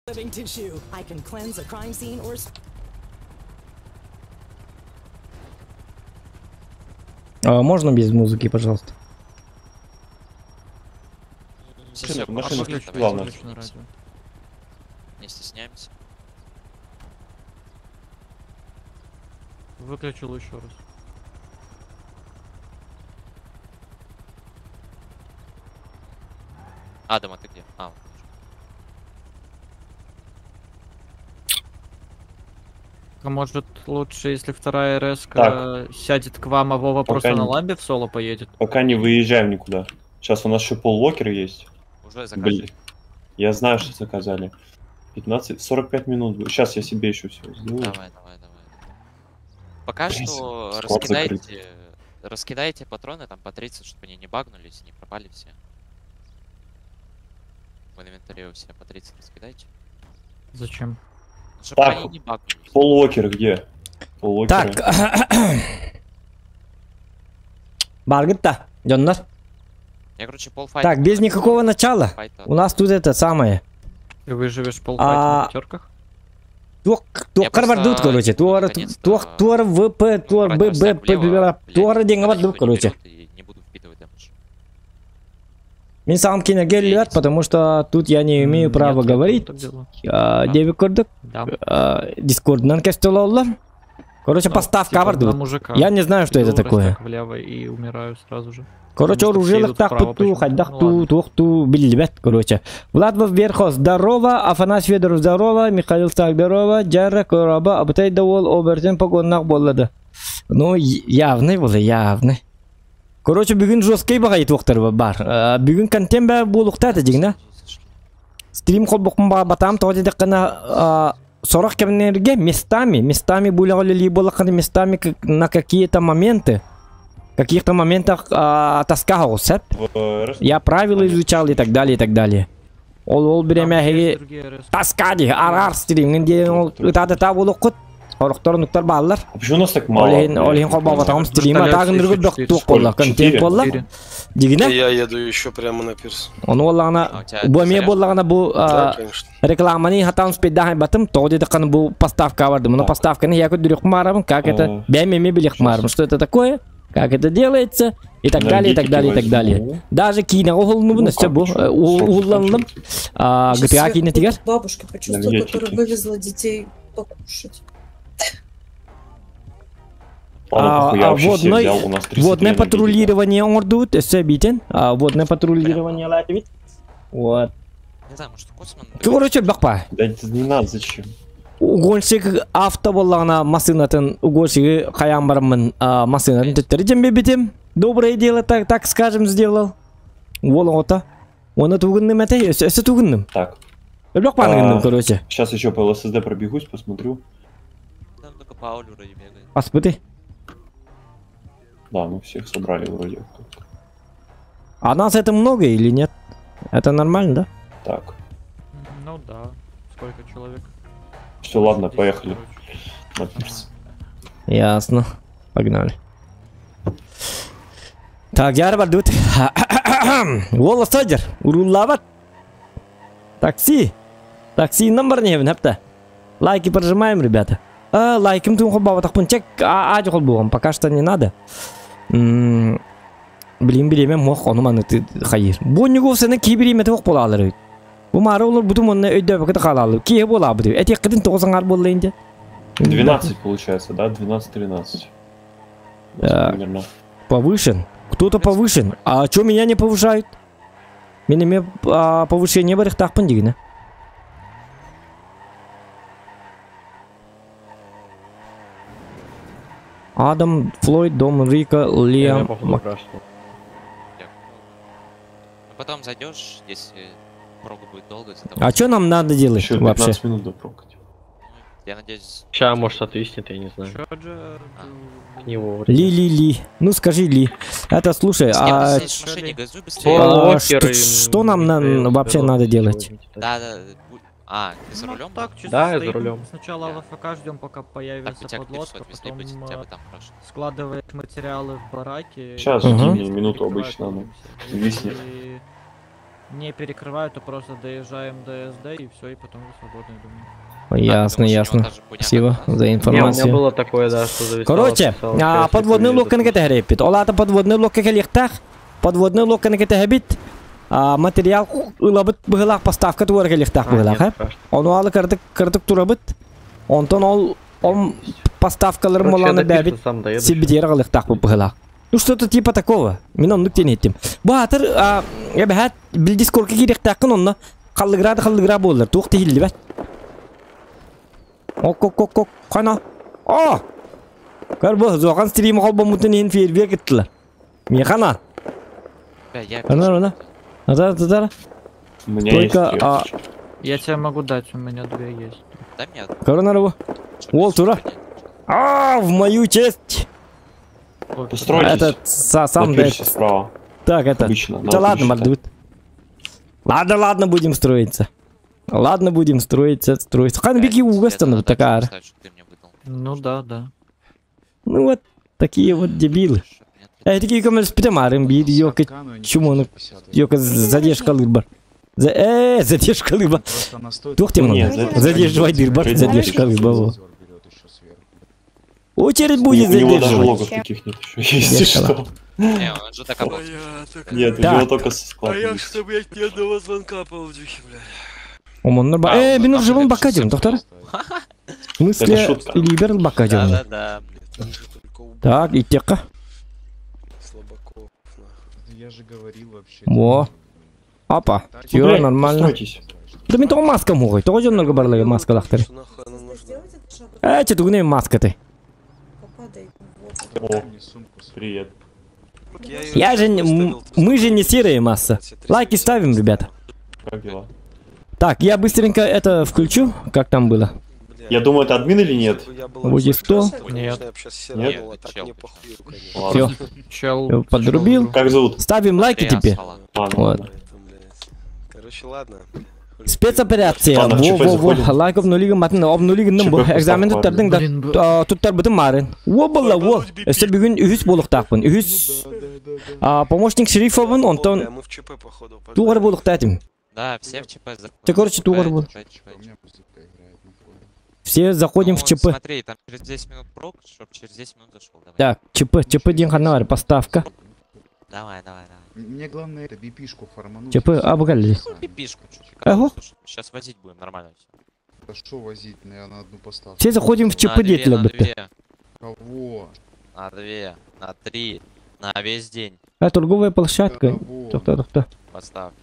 Living tissue. I can cleanse a crime scene or А, можно без музыки, пожалуйста? Все, все, Машина, пошли, давайте главное. разгонимся. Не стесняемся. Выключил еще раз. Адам, а ты где? А, вот. А может лучше, если вторая РС Так. сядет к вам, а Вова Пока просто на не- ламбе в соло поедет? Пока не выезжаем никуда. Сейчас у нас еще Пол Уокер есть. Уже заказали. Блин. Я знаю, что заказали. 15, 45 минут. Сейчас я себе еще все сделаю. Давай, давай, давай. Пока Блин, что склад закрыт. раскидайте патроны там по 30, чтобы они не багнулись, не пропали все. В инвентаре у себя по 30 раскидайте. Зачем? Ну, чтобы Так. они не багнулись. Пол Уокер где? Пол Уокер. Так. Баргытта, дьоннор. Я, короче, полфайта. Так, без никакого начала. Файта. У нас тут это самое. Ты выживешь полфайта А, на пятерках? Туох, туох просто, бардут, короче. Туор, наконец-то, туох, туор, ВП, туор, брать Б, Б, растяг П, влево, Б, блядь, туор, деньги никуда бардут, никто не короче. берет и не буду впитывать damage. Мин сам киногель, потому что тут я не имею права Нет, я говорить. так делаю. Диэбит курдук, Да. Дискорднан кестололлар. Короче, Ну, поставка типа, бардут. на мужика. Я не знаю, что Иду это такое. растяг влево и умираю сразу же. Короче, Потому что все оружие идут так вправо путу, почему-то. хайдах Ну ту, ладно. тух ту, биллибет, короче. Влад Верхос, здорово, Афанас Федоров, здорово, Михаил Стак, здорово, Джарра, Кораба, Абтай Давол, Обертен, Погоннах, Боллада. Ну, явный был, явный. Короче, бүгүн жесткий багай туохтар бар. Бүгүн контент бә булукта да дигнә. Стрим холбокун ба батам тоди декана 40 кемнерге местами, местами булялы болаканы местами на какие-то моменты. Каких-то моментах тоска сеп. Я правила изучал и так далее, и так далее. Ол ол биреме хеги тоска ди арар стрим где ол тада та булукут. Орохтор нуктар баалар. А почему у нас так мало? Олехин олехин холба батам стрима Вертолет тагын еще ныргы бак четыре. тук болла контент Четыре. болла. Четыре. Дигине Я еду еще прямо на пирс. Ону боллагана А у тебя бу эме заряжен? боллагана бу Да, конечно. рекламаны хатан спедахай батым то деди каны бу поставка барды. Муну Так. поставканы я көдүрүк марабын, как это бәм эме билек марабын, что это такое, как это делается и так далее, и так далее, и так далее. Даже кино угулнубун, Ну, все как бу чё, срок угулланлым. заканчивается. Сейчас GTA я кине как тигер. будто бабушка почувствовала, Энергетики. которая вывезла детей покушать. Ладно, похуй, я вообще все взял, у нас 33 Водное энергетика. патрулирование ордут, все битен. Водное патрулирование латвит. Вот. Не знаю, может, Косман... Короче, бакпа. Да это не надо, зачем? Угонщик авто боллагана машинатын угонщиги каян барамын машинатын төттери жембе битим. Доброе дело, так, так скажем, сделал. Ол ота. Оны тугунным это, өсө тугунным. Так. Бак паныгынным, короче. Сейчас еще по ЛСД пробегусь, посмотрю. Там только Пауль вроде бегает. Паспыты. Да, мы всех собрали вроде. А нас это много или нет? Это нормально, да? Так. Ну да. Сколько человек? Все, ладно, 10, поехали. короче. На пирс. Ясно. Погнали. Так, я бардут. Уолла содер. Уруллават. Такси. Такси номер не хапта. Лайки прожимаем, ребята. А, лайким тун хобба тахпун чек а а бугам. Пока что не надо. Блин, биреме мох ону маны ты хайыр. Бу нюгов сene ки биреме тох болалар. Бу мары олар бутум онны өйдө бакыта калалы. Ки бола бу. Эти кытын тоғызаңар болла инде. 12 получается, да? 12-13. Так. Примерно. Повышен. Кто-то повышен. А чё меня не повышают? Меня ме повышение бар тахпын дегене. Адам, Флойд, Дом, Рика, Лиам. Ну, потом зайдешь, если прога будет долго. из-за того, А что нам надо делать Еще вообще? 15 минут до прога. Я надеюсь... Ща, может, отвиснет, я не знаю. Чё К нему вроде. Ли, ли, ли. Ну скажи ли. Это слушай, С кем а, ты сидишь в машине, газуй быстрее. Пол а Уокер и что нам Михаил вообще Федоров надо делать? сегодня, типа. Да, да. А, ты за Ну, рулем? так, чисто Да, я за стоим. рулем. Сначала в АФК ждем, пока Так, появится у тебя к подлодка, пирсу отвезли потом бы, тебя бы там хорошо. складывает материалы в бараке. Сейчас, Мгм. жди мне минуту обычно, ну, Перекрывает виснет. и Не перекрывают, то просто доезжаем до СД и все, и потом вы свободны, я думаю. Ясно, потому что у него ясно. та же хуйня, Спасибо как у нас. за Не, у меня информацию. было такое, да, что зависало. Короче, писало, а, сейчас подводный секунду, лодканы кэтэһэриппит. Ол аата подводный лодка кэлиэхтээх. Подводный лодканы кэтэһэбит. А, материал ылабыт быһылаах поставка туора кэлиэхтээх А, быһылаах. нет, э? Ону алы кырдык кырдык турабыт. Онтон ол ол поставкаларын Короче, я моланы до бэбит пирса сам доеду. сибитиэр аҕалыахтаах быһылаах. Ну что-то типа такого. Мин оннук диэн иһиттим. Бу аатыр эбэһээт бил дискорка киириэхтээххин онно халлыгыраа да халлыгыраа буоллар. Туох да иһиллибэт. Ок-ок-ок-ок. Хана. О! Көр бу Зохан стрим холбоммутун иһин фейерверк ыттылар. Миэхэ Бля, я Ана, ана. Ата, ата, У меня Только, есть а, три. Я тебе могу дать, у меня две есть. Дай мне одну. Коронар бу. Уол тура. А, в мою честь! Ой, Постройтесь. Этот сам На дает. пирсе справа. Так, это. Обычно. Да ладно, мордует. Ладно, ладно, будем строиться. Ладно, будем строиться, строиться. Хан беги угостан такая. Ты мне выдал. Ну да, да. Ну вот, такие вот дебилы. Чтоб мне Э, такие көмөлөспүтэ марын биир ёка чумону ёка задержка лыбар. За задержка лыба. Туох тем Нет, за это- Задерживай дырбар, задержка лыба. Очередь будет У него даже задерживать. логов таких нет еще, если что. Не, он же так обычно. Нет, у Так. него только со склада. А я есть. что, блядь, ни одного звонка по аудюхе, бля. Омоннор ба. А, Э, он мин там уже лет бака дем, 60 доктор. В смысле, Это шутка. Илибер бака дем. Да-да-да. Там же только у Так, иттекка. слабаков, нахуй. Я же говорил вообще. Во. Апа. Ну, Все блядь, нормально. Постройтесь. Да мен тоҕо маска муҕай. Тоҕо дьоннорго барлыгы маскалахтар. Что нахуй она нужна? Сделать этот шаг, Э, тугуне маска ты. попадай в воду. О, привет. Я, её Я же не- поставил, мы же не серые масса. Лайки ставим, ребята. Как дела? Так, я быстренько это включу, как там было. Бля, Я думаю, это админ или нет? если бы я была Вот здесь больше, сто. то, конечно, Нет. я б щас Нет? сиранула, а так Чел, мне ты похую, конечно. Ладно. Все, Чел. подрубил. Как зовут? Ставим лайки Андреас теперь. Алан. Ладно, Вот. ладно. Поэтому, блядь. Короче, ладно. Хули Спецоперация. Ладно, в Во, ЧП во, во. заходим. Лайк обнулига матын обнулига бу. ЧП Экзамен поставь, туттардың да Блин, туттар бытын марын. Во была во. Өсө бүгүн үһүс болуктаакпын. Үһүс а, помощник шерифовын Бля, онтон мы в ЧП, походу, погнали. тугар болуктаатым. Да, все в ЧП заходим. Ты, короче, тугар был. ЧП, ЧП, У меня музыка играет на фоне. Все заходим Ну, в ЧП. Смотри, там через 10 минут прок, чтоб через 10 минут зашел. Давай. Так, ЧП, ЧП ден ханна бар, поставка. Давай, давай, давай. Мне главное это бипишку формануть. ЧП, а, бугали. Ну, пипишку чуть. Ага. Сейчас возить будем нормально все. Да что возить, наверное, на одну поставку. Все заходим в ЧП на две, деятеля на бытты. две, Кого? на две, на три, на весь день А торговая площадка. Кого? Тохта, тохта. поставки.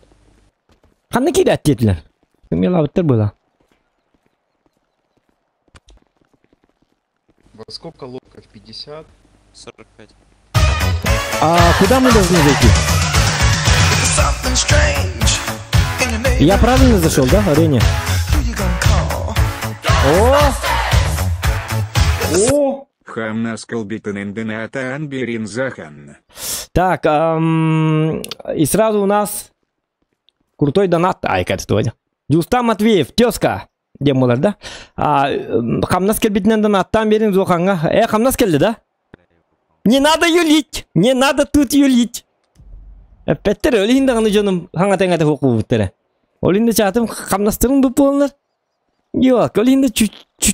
Ханна кирят детлер. Мела быттыр была. Во сколько лодка? В 50? 45. А куда мы должны зайти? Я правильно зашел, да, Реня? О! О! Так, и сразу у нас крутой донат. Ай, как это Дюста Матвеев, тезка. Демолар, да? А, хамнас келбитинен донаттан берин зоханга. Хамнас келди, да? Не надо юлить! Не надо тут юлить! Эппеттер, өлүһүн даҕаны дьонум хаҥа тэҥэтэ хуқубуттара. Ол иһин чаатым хамнастырын бу буоллар. Yok, ол иһин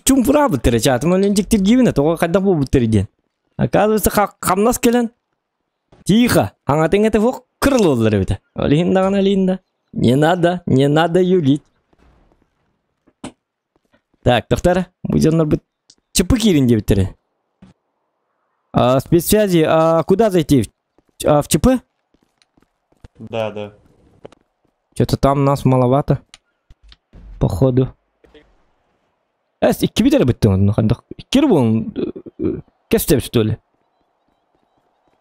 чумпураабыттара чаатым ол дьиктиргиибин тоҕо хайдах буолбуттар диэн. Оказывается, хамнас кэлэн тихо, хаҥа тэҥэтэ хук кырылыллар эбитэ. Ол иһин даҕаны ол иһин да. Не надо, не надо юлить. Так, доктор, бу дьоннор бит ЧП киирин диэбиттэрэ. А, спецсвязи, а куда зайти? А, в ЧП? Да, да. Что-то там нас маловато. Походу. Эс, икки битер битти он, хандак. Икки бун. Кестеп что ли?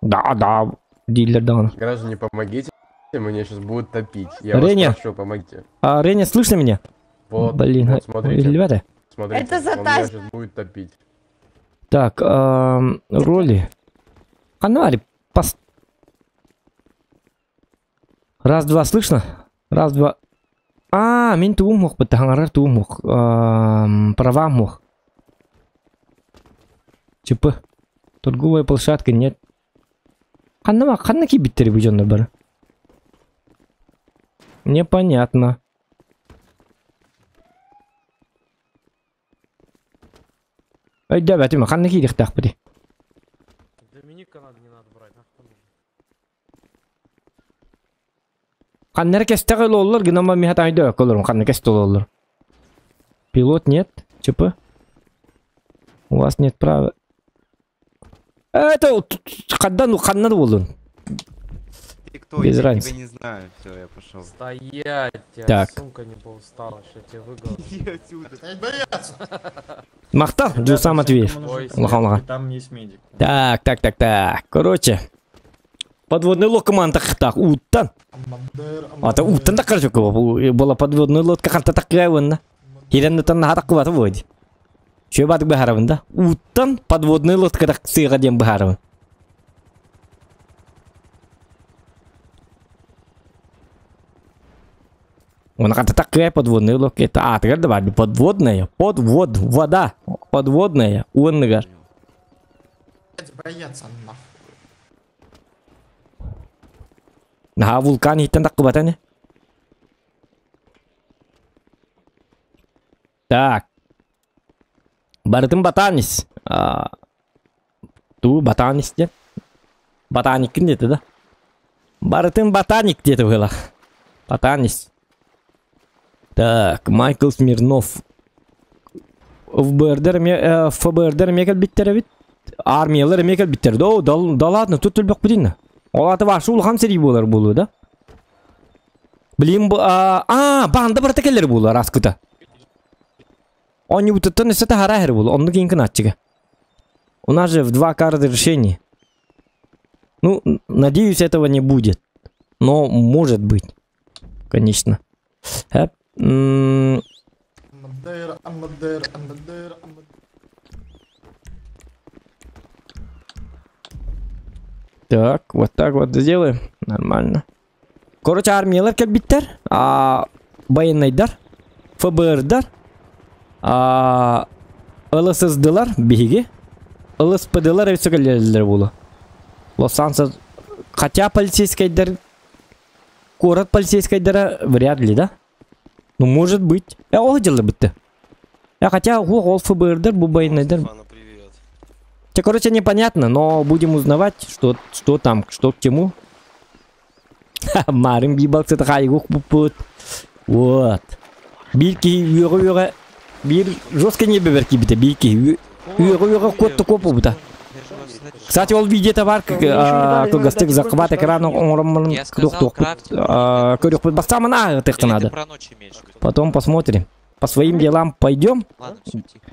Да, да, дилер да. Граждане, помогите, меня сейчас будут топить. Я Реня. вас прошу, помогите. А, Реня, слышно меня? Вот, Блин, вот, смотрите. ребята. Смотрите, Это за он меня таз- сейчас будет топить. Так, роли. Канари, пос... Раз, два, слышно? Раз, два. А, мин туум мох, бытахаңарар туум мох. Права мох. ЧП. Торговая площадка, нет. Ханна ханна кибиттери бу дьоннор бары. Непонятно. Өйдөөбөтүм, ханна киириэхтээхпитий? Доминика надо, не надо брать, нахуй нужно. Ханна эрэ кэстэҕэ олороллор гынан баран миэхэ таайда өккө олорун ханна кэстэ олороллор. Пилот нет, ЧП. У вас нет права. Это ханна ханна да буоллун. Ты кто? Без Я разницы. тебя не знаю. Все, я пошел. Стоять, тебя Так. сумка не поустала, что тебе выгодно. Иди отсюда. Махтал, Джусам Матвеев. Ой, Улахан улахан. Там есть медик. Так, так, так, так. Короче. Подводная лодка мантах так, уттан. А то уттан так короче, была подводная лодка ханта такая вон. Ирен тан хатак кубата будет. Чё бадык бахаравын да? Уттан подводная лодка так сыга дем бахаравын. Он ханта такая подводная лодка. Это а, ты давай, подводная, подвод, вода, подводная, онныгар. Бояться нахуй. На вулкан иттен так кубатаны. Так. Барытын батанис. А, ту батанис де. Ботаник где-то, да? Барытын ботаник где-то было. Ботанис. Так, Майкл Смирнов. ФБРдер ме, ФБРдер мекел биттер бит. Армиялар мекел биттер. Да, да, да ладно, тут только будин. Ол аты вашу улхан сери болар болу, да? Блин, а, банда бір текелер болар аскыта. Они вот это не сета харахер был, он нукин канатчика. У нас же в 2К разрешение. Ну, надеюсь, этого не будет. Но может быть. Конечно. Эп, Так, вот так вот сделаем. Нормально. Короче, армиялар кэлбиттэр, а, военныйдар, ФБРдар, а, ЛССДлар, биһиги, ЛСПДлар өссө кэллэллэр буолуо. Лос-Анджелес, хотя полицейскайдар, город полицейскайдара вряд ли, да? Ну, может быть. Ол дело бытты. Хотя, о, ол ФБРдар, бу военныйдар. Те, короче, непонятно, но будем узнавать, что там, что к чему. Марин бибалсы хайгух пупут. Вот. Бирки юры бир жестко не беверки бите бирки юры кот то копу бута. Кстати, ол видео товар кылгастык захват экрана оңромун Я сказал, дух крафтинг көрүк бастамына Или тыктын ты надо. про ночь имеешь в виду? Потом посмотрим. По своим делам пойдем. Ладно, всё, тихо.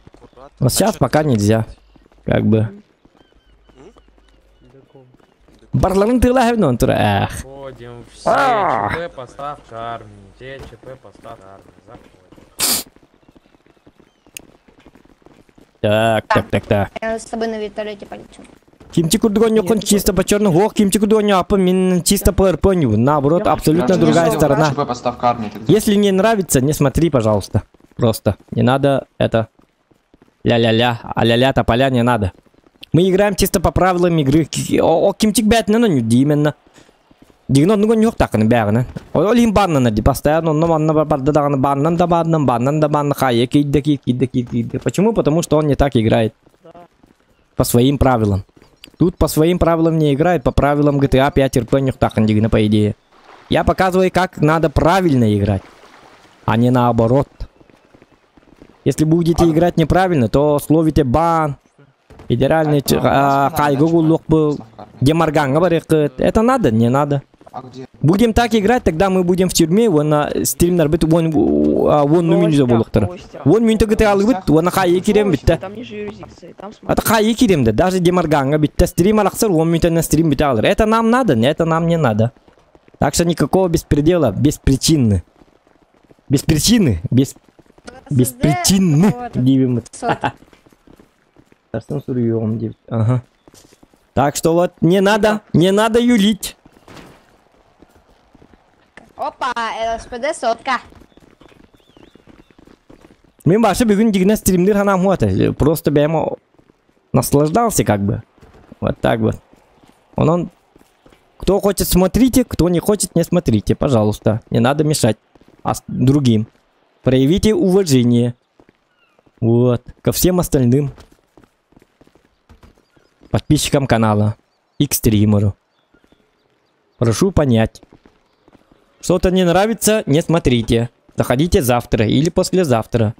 Но сейчас пока нельзя. Как бы. Барларын тыла хевнон тура. Эх. Заходим все Ах! ЧП поставка армии. Те ЧП поставка армии. Заходим. Так, так, так, так. Я с тобой на вертолете полечу. Кимчи курдугонёкон чисто по черному, ох, кимчи курдугонёпа, мин чисто по РПНю. Наоборот, абсолютно Я другая нашел сторона. ЧП поставка армии, ты где? Если не нравится, не смотри, пожалуйста. Просто. Не надо это. Ля-ля-ля, а ля-ля тополя не надо. Мы играем чисто по правилам игры. О, кимчик бят, ну, ну, именно. Дигно, ну, нюх так, ну, бягна. О, лим банна, на, постоянно, ну, манна, барда, да, баннан, да, баннан, баннан, да, банна, хай, кид, да, кид, кид, да, кид, кид. Почему? Потому что он не так играет. По своим правилам. Тут по своим правилам не играет, по правилам GTA 5 РП нюх так, дигно, по идее. Я показываю, как надо правильно играть, а не наоборот. Если будете играть неправильно, то словите бан. Федеральный хайгу лук был. Демарган говорит, это надо, не надо. А где? Будем так играть, тогда мы будем в тюрьме, вон на стрим нарбит, вон, вон ну минзо булуктар. Вон минто GTA алыбыт, вон хайы кирем битте. Там ниже юрисдикции, там смотри. Это хайы кирем да, даже демарганга битте стрим алаксар, вон минто на стрим бите алыр. Это нам надо, не, это нам не надо. Так что никакого беспредела, без причины. Без причины, без, без причины. Дивим. Ага. Так что вот не надо, не надо юлить. Опа, ЛСПД сотка. Мен башы бүгін дигнә стримдер ханам хуат. Просто бәйма наслаждался как бы. Вот так вот. Он Кто хочет, смотрите, кто не хочет, не смотрите, пожалуйста. Не надо мешать другим. Проявите уважение. Вот. Ко всем остальным подписчикам канала и к стримеру. Прошу понять. Что-то не нравится, не смотрите. Заходите завтра или послезавтра.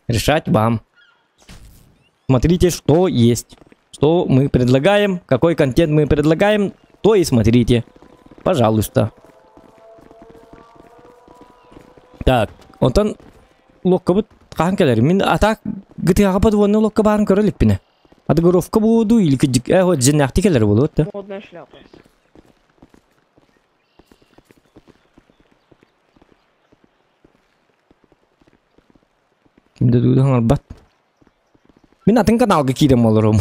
Решать вам. Смотрите, что есть. Что мы предлагаем, какой контент мы предлагаем, то и смотрите. Пожалуйста. Так, онтон локкабыт хаһан кэлэр? Мин а так GTA-ҕа подводный локка баарын көрө иликпинэ. Адыгыровка буолуу или кыдьык э вот дьиннээхтик кэлэр буолуот да. Модная шляпа. Ким да тугу хаҥарбат. Мин атын каналга киирэн олорум.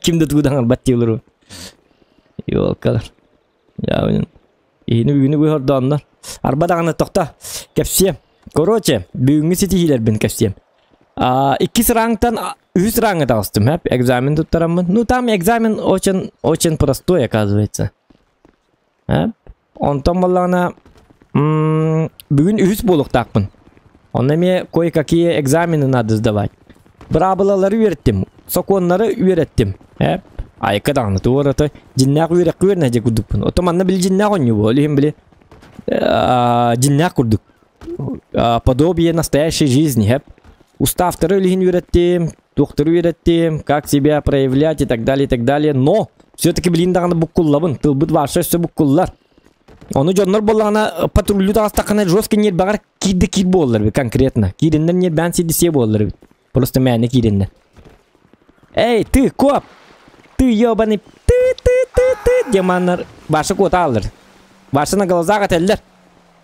Ким да тугу хаҥарбат дии олорум. Ёлкалар. Я Иһини бүгүнү быһордооннор. Арба даҕаны тохто. Кэпсиэм. Короче, бүгүҥҥү ситиһиилэрбин кэпсиэм. А, иккис рангтан үһүс ранга таҕыстым, хэп, экзамен туттараммын. Ну, там экзамен очень, очень простой, оказывается. Хэп. Онтон буоллаҕына, бүгүн үһүс буолуохтаахпын. Онно эмиэ кое-какие экзамены надо сдавать. Быраабылалары үөрэттим, сокуоннары үөрэттим. Эп, айка даҕаны туора дьиннээх үөрэххэ үөрэнэ дьэ курдукпун. Ото манна били дьиннээх оонньуу ол иһин били дьиннээх курдук. Подобие настоящей жизни, хэп. Уставтары илиһин үөрэттим, туохтары үөрэттим, как себя проявлять и так далее, и так далее. Но все-таки билин даҕаны буккуллабын, тылбыт ваша өссө буккуллар. Ону дьоннор буоллаҕына патруллуу таҕыстаххына жестко ньиэрбэҕэр киирдэ киир буоллар эбит конкретно. Киириннэр ньиэрбээн сидисиэ буоллар эбит. Просто мээнэ киириннэр. Эй, ты, коп! Ты ебаный ты ты ты ты демоннар Ваша куота аллар. Ваша на глазах этэллэр.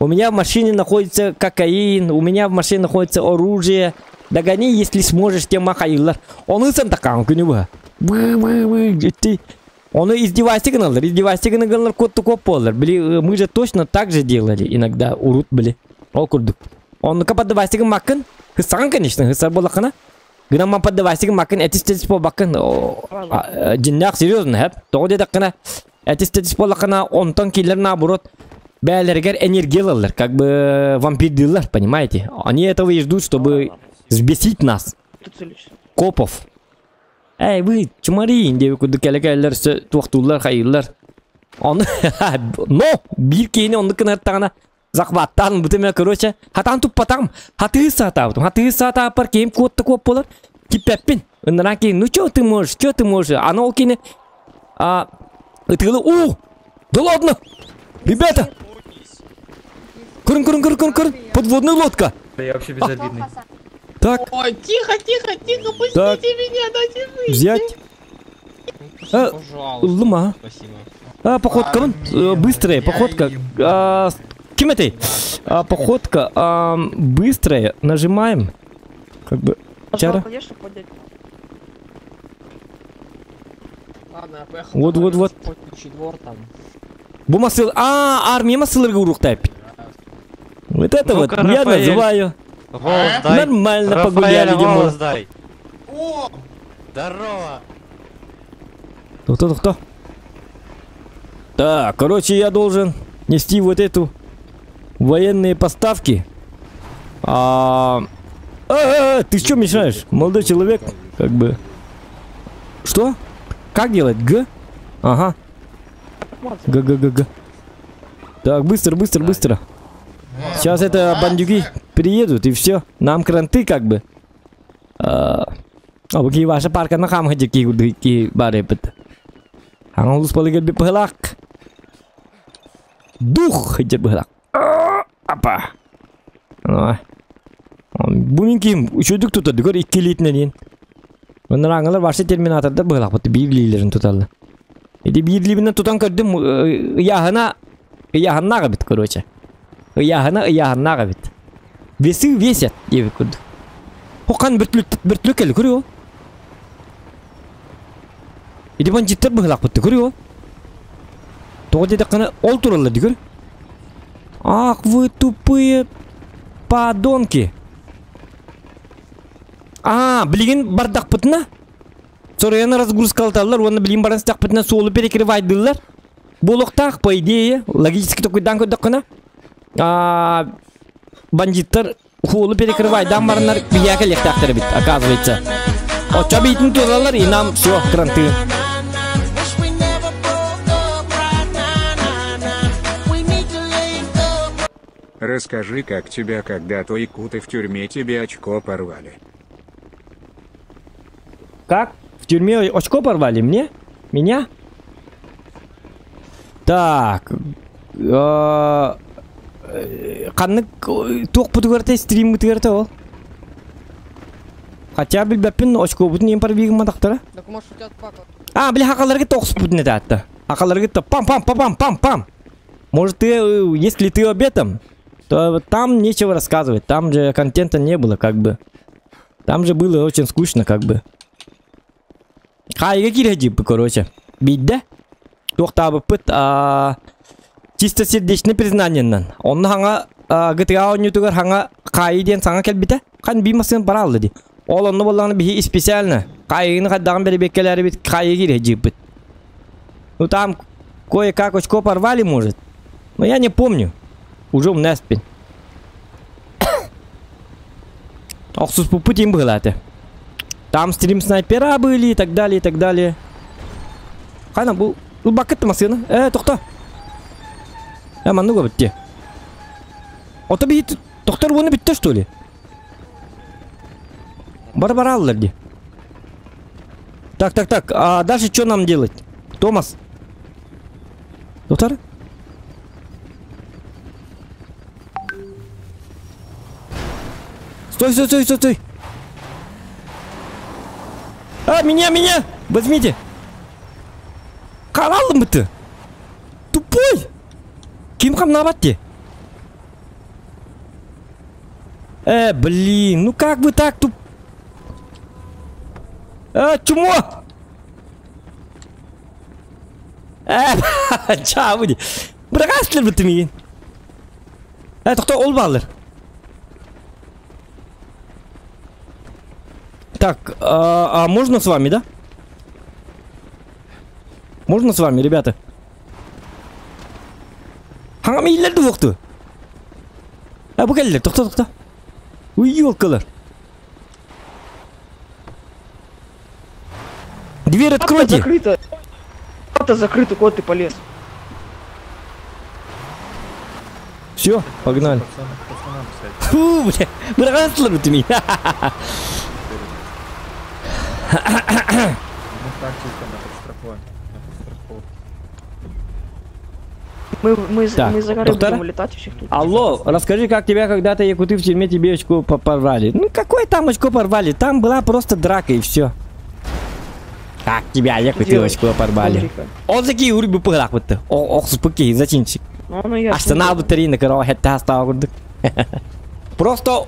У меня в машине находится кокаин, у меня в машине находится оружие. Догони, если сможешь, тем махайыллар. Ону сан такаан күнү быһа. Ону издевайся гыналлар, издевайся гыналлар куотту коп буоллар. Били, мы же точно так же делали иногда, урут били. Ол курдук. Оннука поддавайся гыммаккын. Хыссаҕын, конечно, хыссар буоллаххына. Гынамман поддавайся гыммаккын, этис-тетис буолбаккын. Дьиннээх серьезно, хэп. Тоҕо диэтэххинэ, этис-тетис буоллаххына, онтон киллэр наоборот бээлэригэр энергия ылаллар, как бы вампирдыыллар, понимаете? Они этого и ждут, чтобы взбесить нас. Копов. Эй, вы, чумари, диэбит курдук кэлэ-кэлэлэр өссө туохтууллар, хайыыллар. Ону, но биир киһини оннук гынартаҕына захваттаан бутым короче, хатаан туппатаҕым, хатыы саатаабытым, хатыы саатааппар киһим куотта куоп буолар, киппэппин. Ыныран киһи, ну чё ты можешь, чё ты можешь? Аны ол кини а, ытыгылы, у, да ладно, ребята, Көрүн, көрүн, көрүн, көрүн, көрүн, подводная лодка. Да я вообще безобидный. Так. Ой, тихо, тихо, тихо, пустите Так. меня, дайте выйти. Взять. А, ыллым, а. Спасибо. А, походка, вон, быстрая, походка. А, ким этой? А, походка, а, быстрая, нажимаем. Как бы, чара. Конечно, поднять. Ладно, я поехал. Вот, вот, вот. Охотничий двор там. Бу масыл, а, армия масылырга уруктайп. Вот это вот Ну-ка, я Рафаэль, называю. Голос дай. Нормально Рафаэль, погуляли, голос Димон. дай. О! Здорово! Кто, кто, кто? Так, короче, я должен нести вот эту военные поставки. А, а, ты что мешаешь? Молодой человек, как бы. Что? Как делать? Г? Ага. Г, Г, Г, Г. Так, быстро, быстро, быстро. Сейчас это бандюги приедут и все. Нам кранты как бы. А, бу ваша парка на хам ки ки бары бит. Аңылыс балыгы би пылак. Дух хыджы быһылак. Апа. Бу мин ким үчүдүк тутар көр иккилиитинэн диэн. Оннор аңылар ваша терминатордар быһылак бут биир туталлар. Ити биирлибинен тутан көрдүм ыйааһына ыйааһыннаах эбит короче. Ыйааһына ыйааһыннаах эбит. Весы весят диэбит курдук. Хоқан бөртүлүк бөртүлүк кэлли көрүө. Ити бандиттар быһылак бутты көрүө. Тоҕо диэтэххинэ ол тураллар дигэр. Ах вы тупые подонки. А, билигин бардахпытына. Соруйан разгрузкалаталлар, уонна билигин баран сытахпытына суолу перекрывайдыллар. Буолуохтаах, по идее, логически толкуйдаан көрдөххүнэ, бандиттар хуолу перекрывайдаан бараннар биһиэхэ кэлиэхтээхтэр эбит, оказывается. Оччо биитин тураллар, и нам все, кранты. Расскажи, как тебя когда-то якуты в тюрьме тебе очко порвали. Как? В тюрьме очко порвали? Мне? Меня? Так. Ханнык туох бутугар стрим бутугар ол? Хотя билбэппин очкобутун ең парбигин матактара. Так может у тебя пака. А, бля, хакаларга тоқс бутун это. Хакаларга то пам-пам-пам-пам-пам. Может ты, если ты об этом, то там нечего рассказывать. Там же контента не было, как бы. Там же было очень скучно, как бы. Хайга кирэдип, короче. Бидде. Туохтаабыппыт чисто сердечный признание. Онно хаҥа GTA оонньуутугар хаҥа хаайыы диэн саҥа кэлбитэ. Хан бии массыын бараалла ди. Ол онно буоллаҕына биһи специально хаайыыны хайдаҕын бэрэбиэккэлээрибит хаайыы киирэдьииппит. Ну там кое-как очко порвали, может. Но я не помню. Уже умнаспин. Охсуспуппут им было это. Там стрим снайпера были и так далее, и так далее. Хана бу бакыт машина. Тохто. Я мануга битте. Ото бит доктор оны битте что ли? Бар-бар аллар ди. Так, так, так. А дальше что нам делать? Томас. Доктор? Стой, стой, стой, стой, стой. А, меня, меня! Возьмите! Каралым ты! Тупой! Ким кам наватте? Блин, ну как вы так туп... А, чмо! Чабыди. Бырагастыр бу тимигин. Тохто ол баллар. Так, а можно с вами, да? Можно с вами, ребята? Хаңам ийлерди воқту. А, бу келдер, тохто, тохто. Уй, ёлкалар. Дверь откройте. Закрыта. Хата закрыта, куда ты полез? Все, погнали. Фу, бля, браслар ты меня. Мы, Так, мы за горы доктор? будем улетать всех тут. Алло, расскажи, как тебя когда-то якуты в тюрьме тебе очко порвали. Ну какое там очко порвали? Там была просто драка и все. Как тебя якуты делаешь? очко порвали? Смотри-ка. Он такие урбы пылах вот. Ох, спуки, зачинчик. Ну, оно ясно. Арсенал батарейна, короче, это осталось. Просто...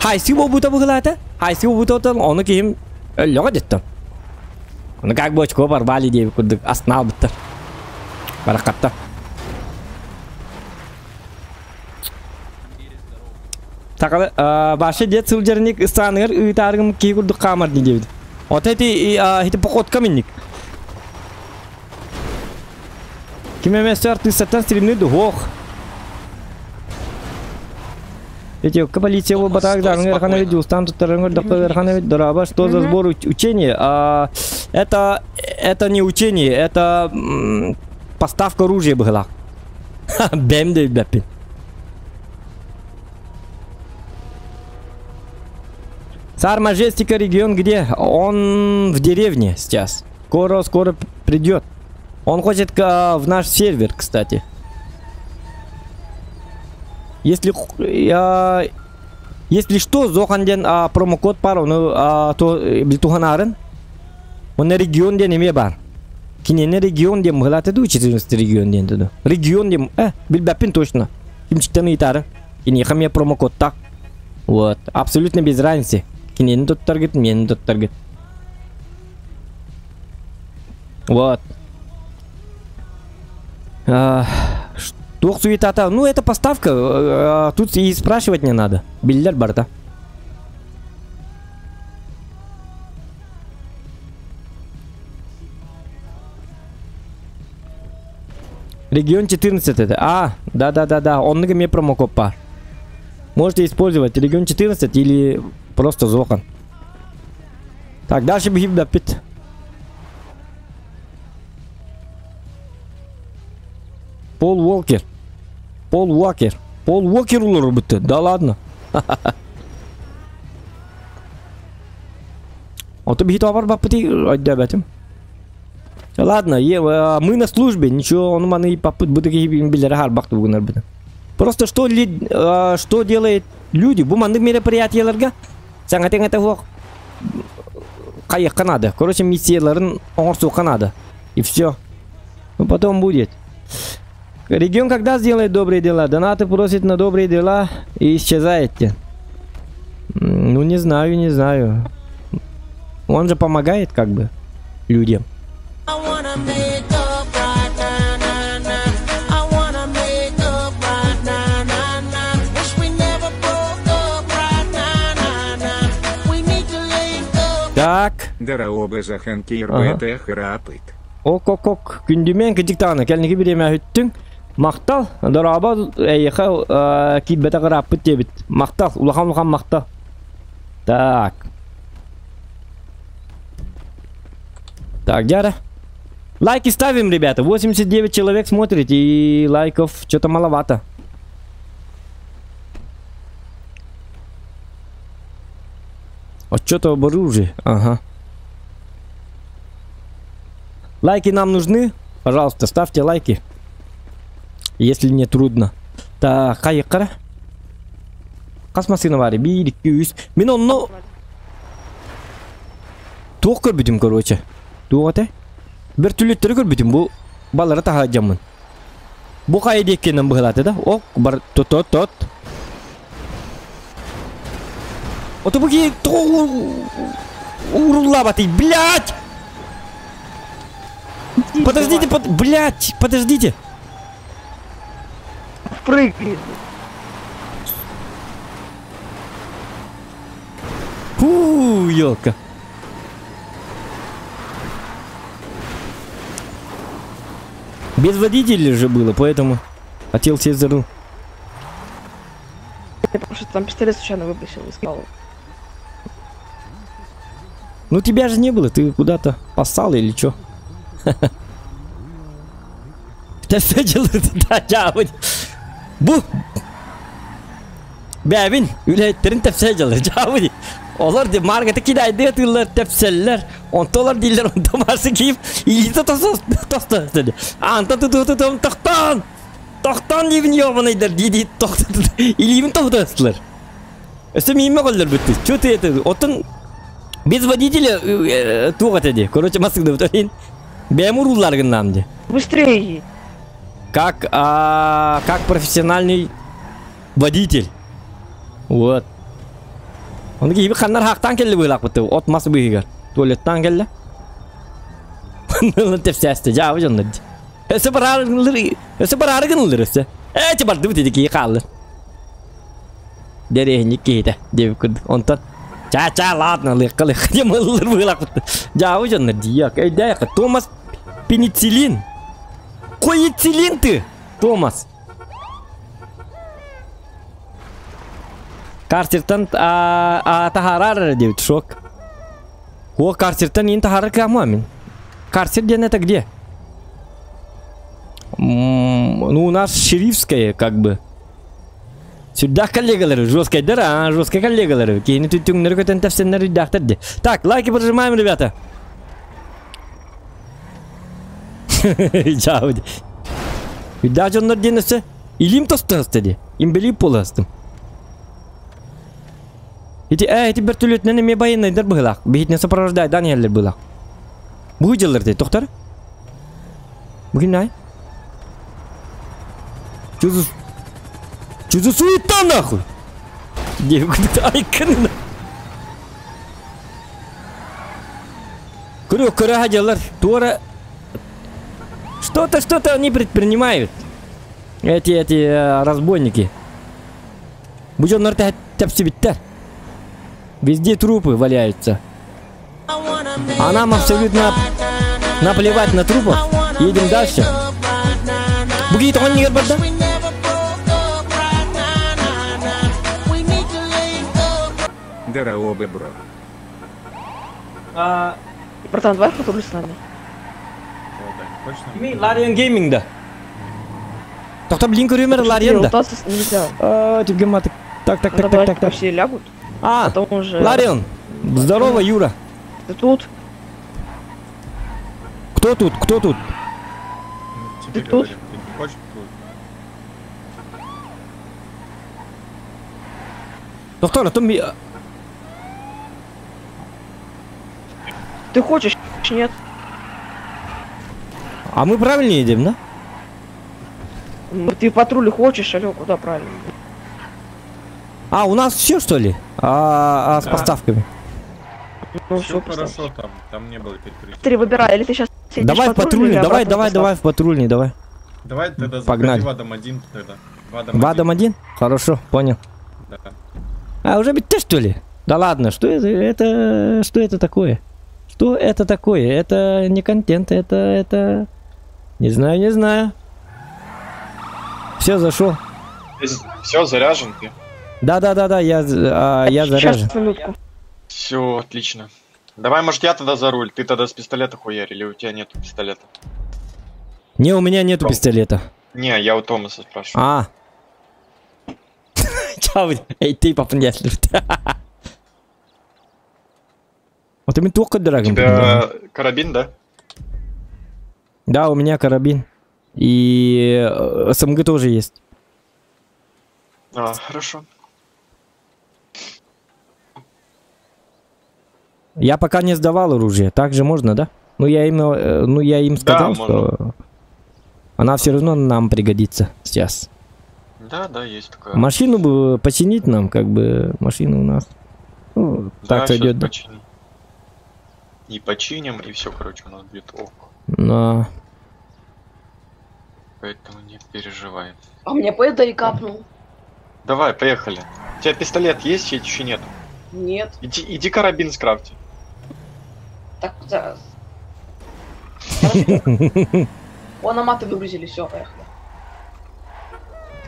Хайсы бута была-то? Хайсы бута он кем лёгает-то. Ну как бы очко порвали, девку, арсенал будто. Баракатта. Так, ваше дед сылдерник станер и таргам кигурду камер не девит. Вот эти эти походка минник. Кимеместер ты сатан стримны дух. Эти полиция вот батак да, Верханович, Устан тут Верханович, Дораба, что за сбор учения? Это не учение, это поставка оружия была. Бэм да бэпин. Цар Мажестика регион где? Он в деревне сейчас. Скоро, скоро придет. Он хочет в наш сервер, кстати. Если что, Зоханден промокод пару, ну то Битуханарен. Он на регион ден име бар. Кинене регион дем мглаты ду 14 регион ден туду. Регион дем, билбапин точно. Кимчиктан итары. Кинеха мне промокод так. Вот, абсолютно без разницы. Кинени тут таргет, мне тут таргет. Вот. Что суета-то? Ну, это поставка. Тут и спрашивать не надо. Биллер барта. Регион 14 это. А, да-да-да-да, он мне промокод пар. Можете использовать регион 14 или просто Зохан. Так, дальше бихип пит. Пол Уолкер. Пол Уокер. Пол Уокер улар Да ладно. Ото бихит бар баппыты айдабатым. Ладно, мы на службе, ничего, он маны попыт буду билер харбакты бугунар бутын. Просто что, ли, что делает люди? Бу маннык мероприятияларга саңа это хуак кайыкка надо. Короче, миссияларын оңорсуукка надо. И все. Ну потом будет. Регион когда сделает добрые дела? Донаты просит на добрые дела и исчезаете. Ну не знаю, не знаю. Он же помогает как бы людям. Так. Дараоба заханки РБТ храпыт. Ок-ок-ок. Күндүмен кыдыктааны кәлнеги биреме хүттүң. Мактал. Дараоба эйха киббете храпыт дебит. Мактал. Улахан улахан мактал. Так. Так, Дяра. Лайки ставим, ребята. 89 человек смотрит, и лайков что-то маловато. А что-то об оружии. Ага. Лайки нам нужны. Пожалуйста, ставьте лайки. Если не трудно. Так, кайыккара. Касмасына бар. 1, 2, 3. Мен онно... Туох көрбүтүм, короче. Туох Бір түлеттері көрбүтүм, бу балары таха жамын. Бу кайы деккенен быһылаты да. Ок, бар тот тот тот. Ото бу ки урулабаты, блядь! Подождите, блядь, подождите. Прыгай. Фу, елка. Без водителя же было, поэтому хотел себе за руль. Я потому что там пистолет случайно выбросил, искал. Ну тебя же не было, ты куда-то поссал или чё? Бу! Бәбин, үләйттерин тәпсә жалыр, жабы. Олар де маргаты кидайды тыллар тәпсәлләр. Онтолар дилер, онто марсы киіп, илите тоста. Анта туту тутум тоқтан! Тоқтан дейбін ёбаныйдар, дейді тоқтан. Илибин тоқтастылар. Өсі миме қолдар бітті. Чё ты это? Отын без водителя туғат эди. Короче, масыңды бітірейін. Бәм урулар гыннам де. Быстрее! Как, как профессиональный водитель. Вот. Оны кейбі қаннар хақтан келді бұйлақ бұтты. От масы бұйығар. Туалеттан келді. Нылын тепсәсті. Жабы жонды. Өсі бір арғынылыр өсі. Әті барды бұт еді кейі қалды. Дәрехінік кейді. Деп күрді. Онтан. Ча-ча, ладно, лыққа лыққа демалылыр бұйлақ бұтты. Жабы жонды. Дияк. Әйдәйқы. Томас пенициллин. Коициллин ты, Томас. Карцертан тахарар девять шок. О, карцертан ин тахарар камамин. Карцер где это где? Ну, у нас шерифская, как бы. Сюда коллегалары, жесткая дыра, жесткая коллегалары. Кейни түтүңнер көтен тәпсеннер үйдақтыр. Так, лайки прожимаем, ребята. Жауды. Үйда жоннор денесі. Илим тостығысты де. Имбелип боластым. Эти, эти вертолетнен эме военныйдар быһылаах. Биһитне сопровождает Даниэллер быһылаах. Бу дьыллар дей, тоқтар? Бүгін най? Чё за суета нахуй? Айкын. Көрө, көрө хадялар. Тура. Что-то, что-то они предпринимают. Эти разбойники. Бужоннар тәпсібіттер. Везде трупы валяются. А нам абсолютно наплевать на трупов. Едем дальше. Буги тоҕон нигер барда? Здорово, бро. Братан, давай патруль с нами. Кими Лариан Гейминг да. Тохто блин көрүмэр Лариан да. Лутаться нельзя. А, тебе маты. Так, так, Надо так, так, брать, так, пока так. все лягут. А, Потом уже... Ларион. Здорово, Юра. Ты тут? Кто тут? Кто тут? Ты тут? Хочешь? Доктор, а то ми... Ты хочешь? Нет. А мы правильно едем, да? Ну, Ты патруль хочешь, алло, куда правильно? А, у нас все что ли? А с Да. поставками? Ну Все все, хорошо там, там не было перекрытия. Три выбирай, или ты сейчас Давай в патрульный, давай, давай, давай в патрульный, давай. Давай тогда заходи Погнали. в Адам 1 тогда. В Адам В Адам 1? Хорошо, понял. Да. А, уже бить ты что ли? Да ладно, что это, что это такое? Что это такое? Это не контент, это... Не знаю, не знаю. Все, зашел. Все, заряжен ты? Да, я заряжен. Сейчас, минутку. Все, отлично. Давай, может, я тогда за руль, ты тогда с пистолета хуярь, или у тебя нету пистолета? Не, у меня нету пистолета. Не, я у Томаса спрашиваю. А. Чау, эй, ты попнешь. Вот ты только У дорогим. тебя карабин, да? Да, у меня карабин. И СМГ тоже есть. А, хорошо. Я пока не сдавал оружие. Так же можно, да? Ну я им, сказал, Да, что она все равно нам пригодится сейчас. Да, да, есть такое. Машину бы починить нам, как бы машина у нас. Ну, Да, так щас сойдет. Да. починим. И починим, и все, короче, у нас будет ок. Но... Поэтому не переживай. А мне Пэддери капнул. Давай, поехали. У тебя пистолет есть или еще нет? Нет. Иди, иди карабин скрафти. Так, да. О, на маты выгрузили, все, поехали.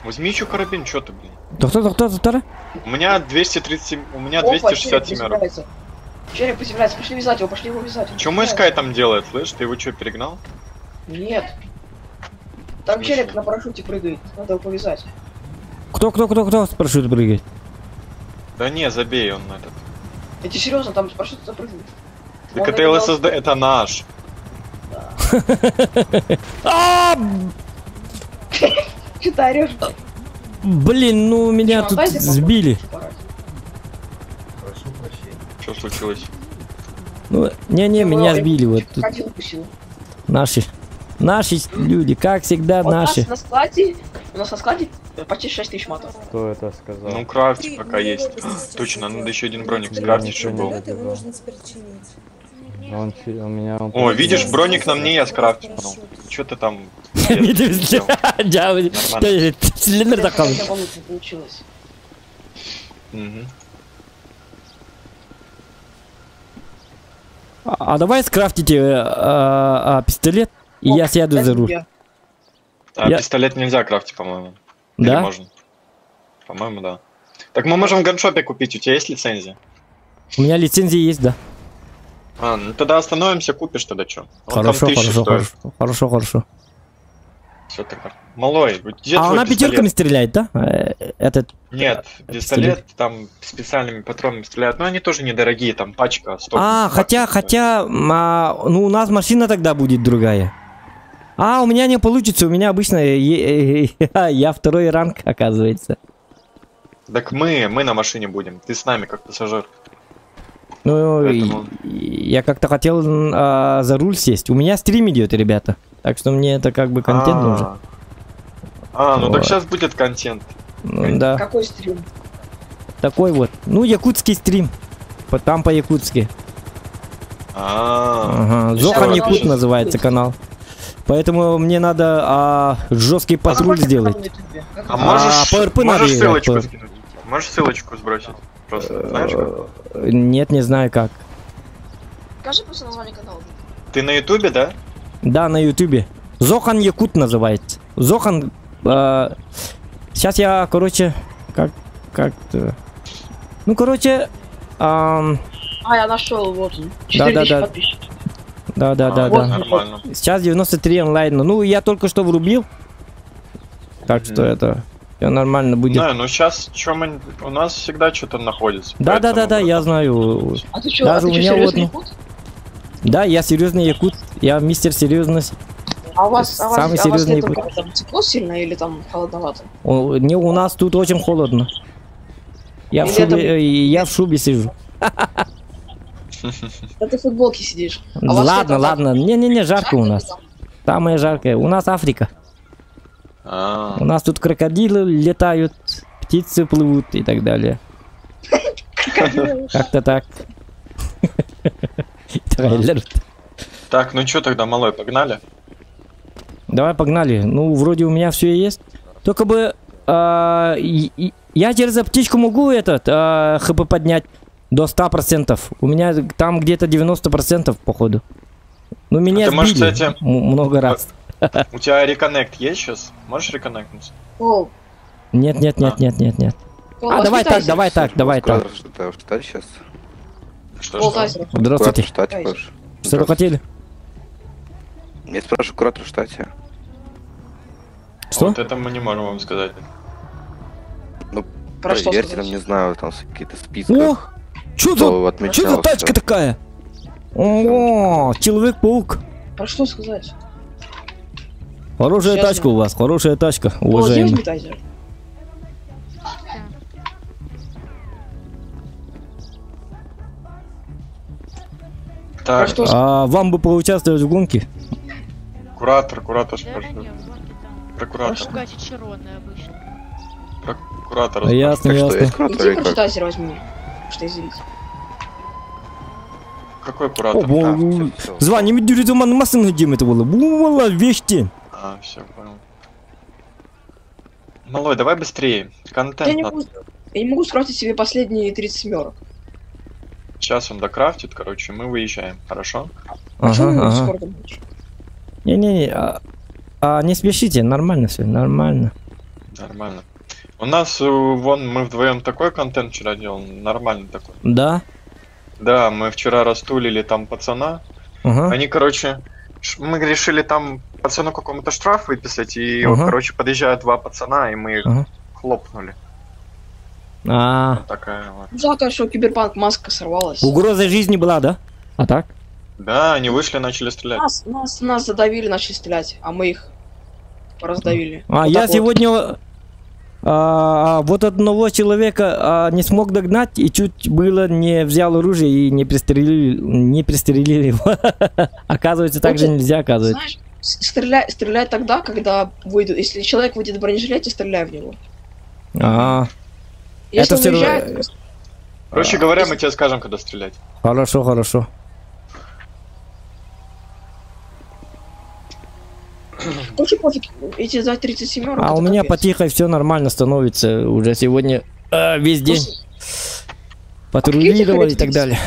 Возьми еще карабин, что ты, блин? Доктор, доктор, доктор. У меня 237, у меня Опа, череп 267 приземляется. Череп приземляется, пошли вязать его, пошли его вязать. Он Че мой приземляется. Скай там делает, слышь? Ты его что, перегнал? Нет. Там челик на парашюте прыгает, надо его повязать. Кто, с парашюта прыгает? Да не, забей он на этот. Я тебе серьезно, там с парашюта запрыгнет. Так Он это играл- ЛССД, это наш. А, Че ты орешь? Блин, ну меня Чё, тут дайте попробовать сбили. Прошу прощения. Что случилось? Ну, не-не, меня сбили вот тут. Крокодил укусил. Наши. Наши люди, как всегда, У нас наши. на складе, у нас на складе почти 6 тысяч матов. Кто это сказал? Ну, крафти пока есть. Точно, надо еще один броник скрафтить, чтобы был. Его нужно теперь чинить. Он, у меня... он О, просто- видишь, броник на мне я скрафтил. Че ты там? Цилиндр такой. Хотя бы лучше получилось. Мгм. А давай скрафтите пистолет, и я сяду за руль. А, Я- пистолет нельзя крафтить, по-моему. Или Да? можно? По-моему, да. Так мы можем в ганшопе купить, у тебя есть лицензия? У меня лицензия есть, да. А, ну тогда остановимся, купишь тогда что? Хорошо, хорошо, хорошо, хорошо, хорошо. Все тогда. Малой, где А твой она пистолет? пятерками стреляет, да? Этот. Нет, пистолет там специальными патронами стреляют, но они тоже недорогие, там пачка 100. А, хотя, ну у нас машина тогда будет другая. А, у меня не получится, у меня обычно я второй ранг, оказывается. Так мы на машине будем, ты с нами как пассажир. Ну, Поэтому- я как-то хотел за руль сесть. У меня стрим идет, ребята. Так что мне это как бы контент нужен. А, ну так Вот. сейчас будет контент. Ну, да. Какой стрим? Такой вот. Ну, якутский стрим. Там по-якутски. А, Ага. Зохан Якут называется канал. Поэтому мне надо жесткий патруль сделать. А можешь, по РП надо можешь играть, ссылочку по- скинуть? Можешь ссылочку сбросить? Просто знаешь как? Нет, не знаю как. Скажи просто название канала. Ты на ютубе, да? Да, на ютубе. Зохан Якут называется. Зохан, сейчас я, короче, как-то... Ну, короче, А, я нашел, вот он. Да, да, 4000 да. подписчиков. Да, да, да, А, да. Нормально. Сейчас 93 онлайн. Ну, я только что врубил. Так что это все нормально будет. Да, ну сейчас что мы... У нас всегда что-то находится. Да, да, да, да, я знаю. А ты чё, Даже а у ты чё, меня вот, серьезный ну, якут? Да, я серьезный якут. Я мистер серьезность. А у вас, а у вас, Самый а у вас серьезный летом якут. как там тепло сильно или там холодновато? О, не, у нас тут очень холодно. Я в Или шубе, я в шубе сижу. Да ты в футболке сидишь. А у вас Ладно, летом как? ладно. Не-не-не, жарко у нас. Жарко Самое жаркое. У нас Африка. А, У нас тут крокодилы летают, птицы плывут и так далее. Как-то так. Трейлер. Так, ну что тогда, малой, погнали? Давай погнали. Ну, вроде у меня все есть. Только бы я через аптечку могу этот ХП поднять до 100%. У меня там где-то 90% походу. Ну, меня А ты можешь, сбили кстати, много раз. У тебя reconnect есть сейчас? Можешь реконнектнуться? О, Нет, нет, нет, нет, нет, нет. Пол, А, давай так, воспитайся. давай так, давай так. Что в штате сейчас? Что, Пол что? Тайзера. Здравствуйте. Куратор в штате, Паш. Что вы хотели? Я спрашиваю, куратор в штате. Что? Вот это мы не можем вам сказать. Ну, Про что проверьте, сказать? там, не знаю, там какие-то списки. О! Чё Кто за, чё за отмечался? тачка такая? О, Человек-паук. Про что сказать? Хорошая Честно. тачка у вас, хорошая тачка, Пол, где уважаемый. возьми Тайзер? Так, что А вам бы поучаствовать в гонке? куратор, куратор спрашивает. Про куратора. Бугатти Чироны обычно. Про куратора Ясно, Так что, ясно. есть куратор Иди, или короче, как? Тайзер возьми. Что извините. Какой О, куратор? бо- А, всё, всё. Звание дюритуман масын где это было. Була вещи. А, все, понял. Малой, давай быстрее. Контент Я не надо. могу, я не могу скрафтить себе последние 30 семерок. Сейчас он докрафтит, короче, мы выезжаем. Хорошо? А чё Ага, вы ага. скоро там будешь? Не-не-не, не спешите, нормально все, нормально. Нормально. У нас, вон, мы вдвоем такой контент вчера делал, нормальный такой. Да? Да, мы вчера растулили там пацана. Ага. Они, короче, мы решили там пацану какому-то штраф выписать, и, Ага. короче, подъезжают два пацана, и мы их Ага. хлопнули. А, Вот такая вот. Ну, Жалко, что киберпанк маска сорвалась. угроза жизни была, да? А так? Да, они вышли, начали стрелять. Нас задавили, начали стрелять, а мы их раздавили. А Вот я так вот. сегодня вот одного человека не смог догнать и чуть было не взял оружие и не пристрелили его. Оказывается, так же Вот, нельзя, оказывается. Знаешь, стреляй тогда, когда выйдут. Если человек выйдет в бронежилете, стреляй в него. А, Если Это он всё равно- уезжает, Короче говоря, мы тебе скажем, когда стрелять. Хорошо, хорошо. короче, пофиг, эти за 37 А у меня потихо все нормально становится уже сегодня весь день. Патрулировали и так далее.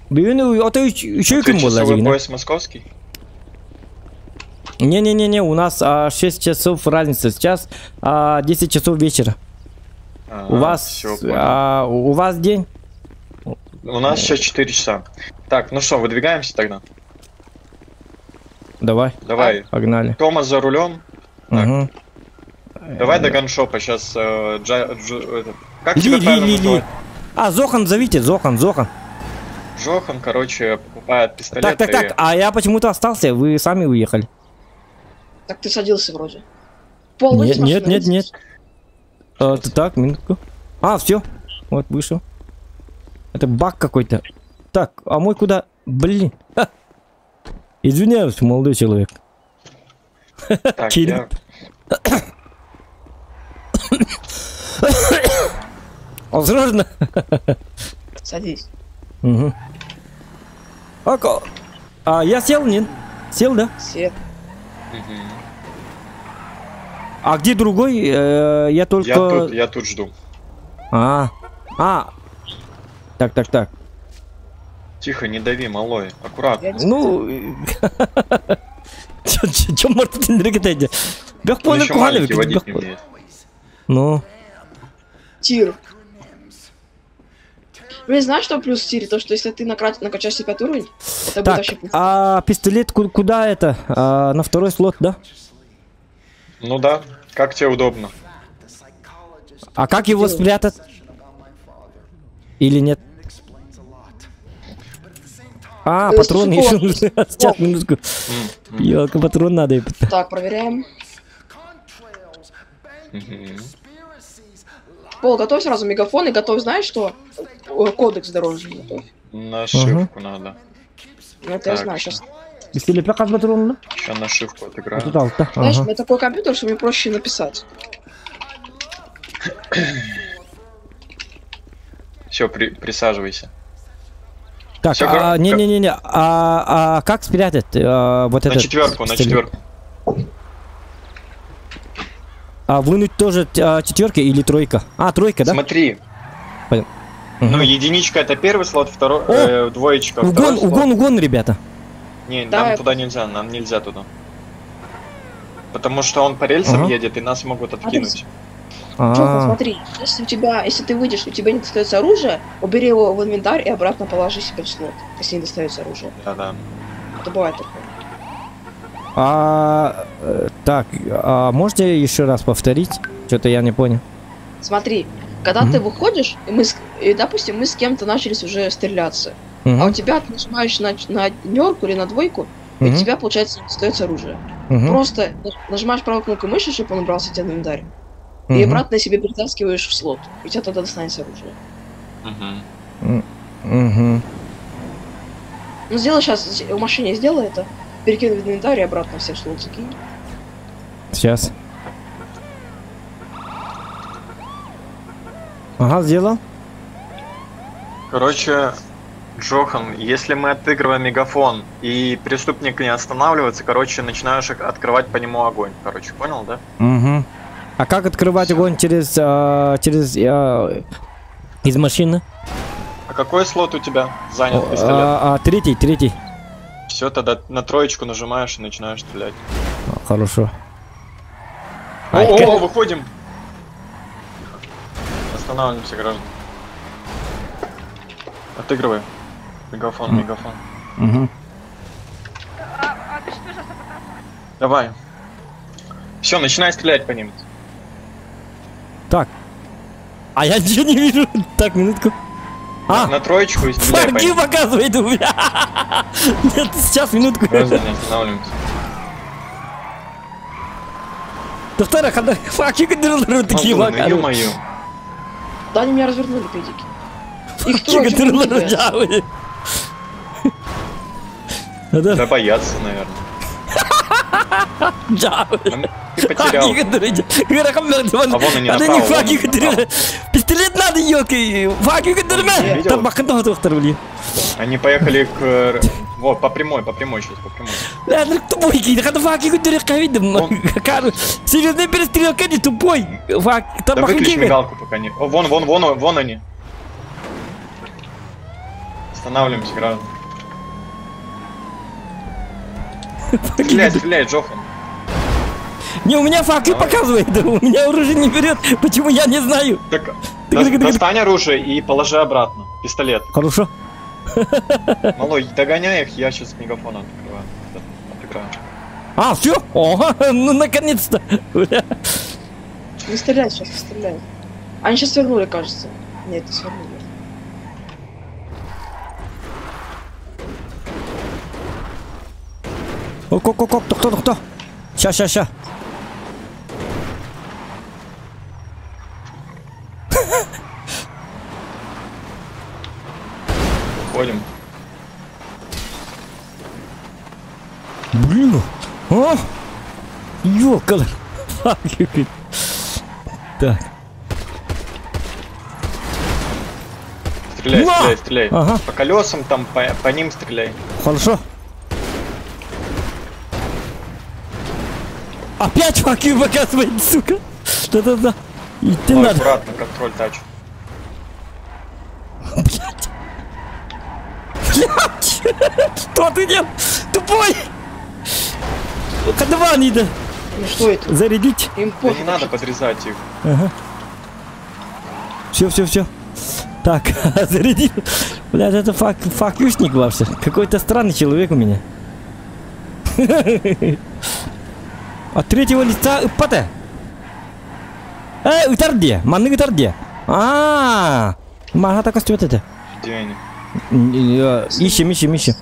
Блин, а то еще и Ты кем была, часовой Дина? пояс московский? Не-не-не-не, у нас 6 часов разница. Сейчас 10 часов вечера. А, У вас, всё, понял. у вас день? У нас сейчас 4 часа. Так, ну что, выдвигаемся тогда? Давай. Давай. Погнали. Томас за рулем. Мгм. Давай до ганшопа сейчас. Как Ли, тебя ли, правильно ли, ли. называть? А, Зохан зовите, Зохан, Зохан. Жохан, короче, покупает пистолет. Так, так, так, а я почему-то остался, вы сами уехали. Так ты садился вроде. Пол, выйди Нет, с машины, нет, нет, выйди. нет. Так, минутку. А, все. Вот, вышел. Это баг какой-то. Так, а мой куда? Блин. Ха. Извиняюсь, молодой человек. Так, Кирилл. я... Осторожно. Садись. Угу. А, я сел, нет? Сел, да? Сел. А где другой? Я только... Я тут жду. А. Так, так, так. Тихо, не дави, малой. Аккуратно. Ну... Чем может ты Бег Он понял, еще маленький, водить не умеет. Ну. Тир. Блин, знаешь, что плюс в тире? То, что если ты накачаешь себе пятый уровень, это будет Так, вообще пусть. а пистолет куда это? А, на второй слот, да? Ну да, как тебе удобно. А как его спрятать? Или нет? А, патроны еще нужны. Сейчас, минутку. Ёлка, патрон надо. Так, проверяем. Пол, готовь сразу мегафон и готовь, знаешь что? Кодекс дорожный готовь. Нашивку надо. Ну, это я знаю сейчас. Пистолет как патрон? Сейчас нашивку отыграю. Знаешь, у меня такой компьютер, что мне проще написать. Все, присаживайся. Так, не-не-не-не, а как спрятать вот этот? На четверку, на четверку. А вынуть тоже четверка или тройка? А, тройка, да? Смотри. Понял. Ну, единичка это первый слот, второй, двоечка. Угон, угон, угон, ребята. Не, нам туда нельзя, нам нельзя туда. Потому что он по рельсам едет, и нас могут откинуть. Чё, смотри, если у тебя, если ты выйдешь, у тебя не достается оружие, убери его в инвентарь и обратно положи себе в слот, если не достается оружие. Да-да. Это бывает такое. Так, а можете еще раз повторить? Что-то я не понял. Смотри, когда ты выходишь, и мы, и, допустим, мы с кем-то начали уже стреляться, а у тебя ты нажимаешь на однерку или на двойку, и у тебя, получается, не достается оружие. Просто нажимаешь правую кнопку мыши, чтобы он убрался тебе в инвентарь. И обратно себе перетаскиваешь в слот. И у тебя тогда достанется оружие. Ну сделай сейчас, в машине сделай это. Перекинь в инвентарь и обратно все в слот закинь. Сейчас. Ага, сделал. Короче, Джохан, если мы отыгрываем мегафон и преступник не останавливается, короче, начинаешь открывать по нему огонь. Короче, понял, да? Угу. А как открывать огонь через, из машины? А какой слот у тебя занят пистолет? Третий. Все, тогда на троечку нажимаешь и начинаешь стрелять. Хорошо. О, выходим! Останавливаемся, граждан. Отыгрывай. Мегафон, мегафон. Угу. Давай. Все, начинай стрелять по ним. Так. А я ничего не вижу. Так, минутку. А! На троечку и стреляй по ним. показывает у меня. Нет, сейчас, минутку. Граждане, останавливаемся. Доктора, когда факи такие ё-моё. Да, они меня развернули, педики. Их трое. Да боятся, наверное. Да. Ты потерял. А вон они направо. Пистолет надо, ёлки. Они поехали к... Вот, по прямой сейчас, по прямой. Бля, тупой, серьезная перестрелка, не тупой. Да выключи мигалку пока не... О, вон, вон, вон, вон они. Останавливаемся, граждан. Стреляй, стреляй, Джохан. Не, у меня факты показывает, у меня оружие не берет, почему я не знаю. Так, достань оружие и положи обратно, пистолет. Хорошо. Малой, догоняй их, я сейчас мегафон открываю. Отыграю. А, все? Ого, ну наконец-то. Не стреляй сейчас, не стреляй. Они сейчас свернули, кажется. Нет, не свернули. Ок, кто? Ща. Ходим. Блин, а? Ёлка. Так. Стреляй, стреляй, стреляй. Ага. По колесам там, по ним стреляй. Хорошо. Опять факи показывает, сука. Да-да-да. Идти надо. Аккуратно, контроль тач. Блять. Блять. Что ты делаешь? Тупой. Кадаван иди. Ну что это? Зарядить. Им Да пофиг не надо вообще. подрезать их. Ага. Все, все, все. Так, зарядил. Блядь, это факюшник вообще. Какой-то странный человек у меня. От третьего лица иппата. Ытарде, манны ытарде. А, мага так костюм это. Где они? Ищем, ищем, ищем.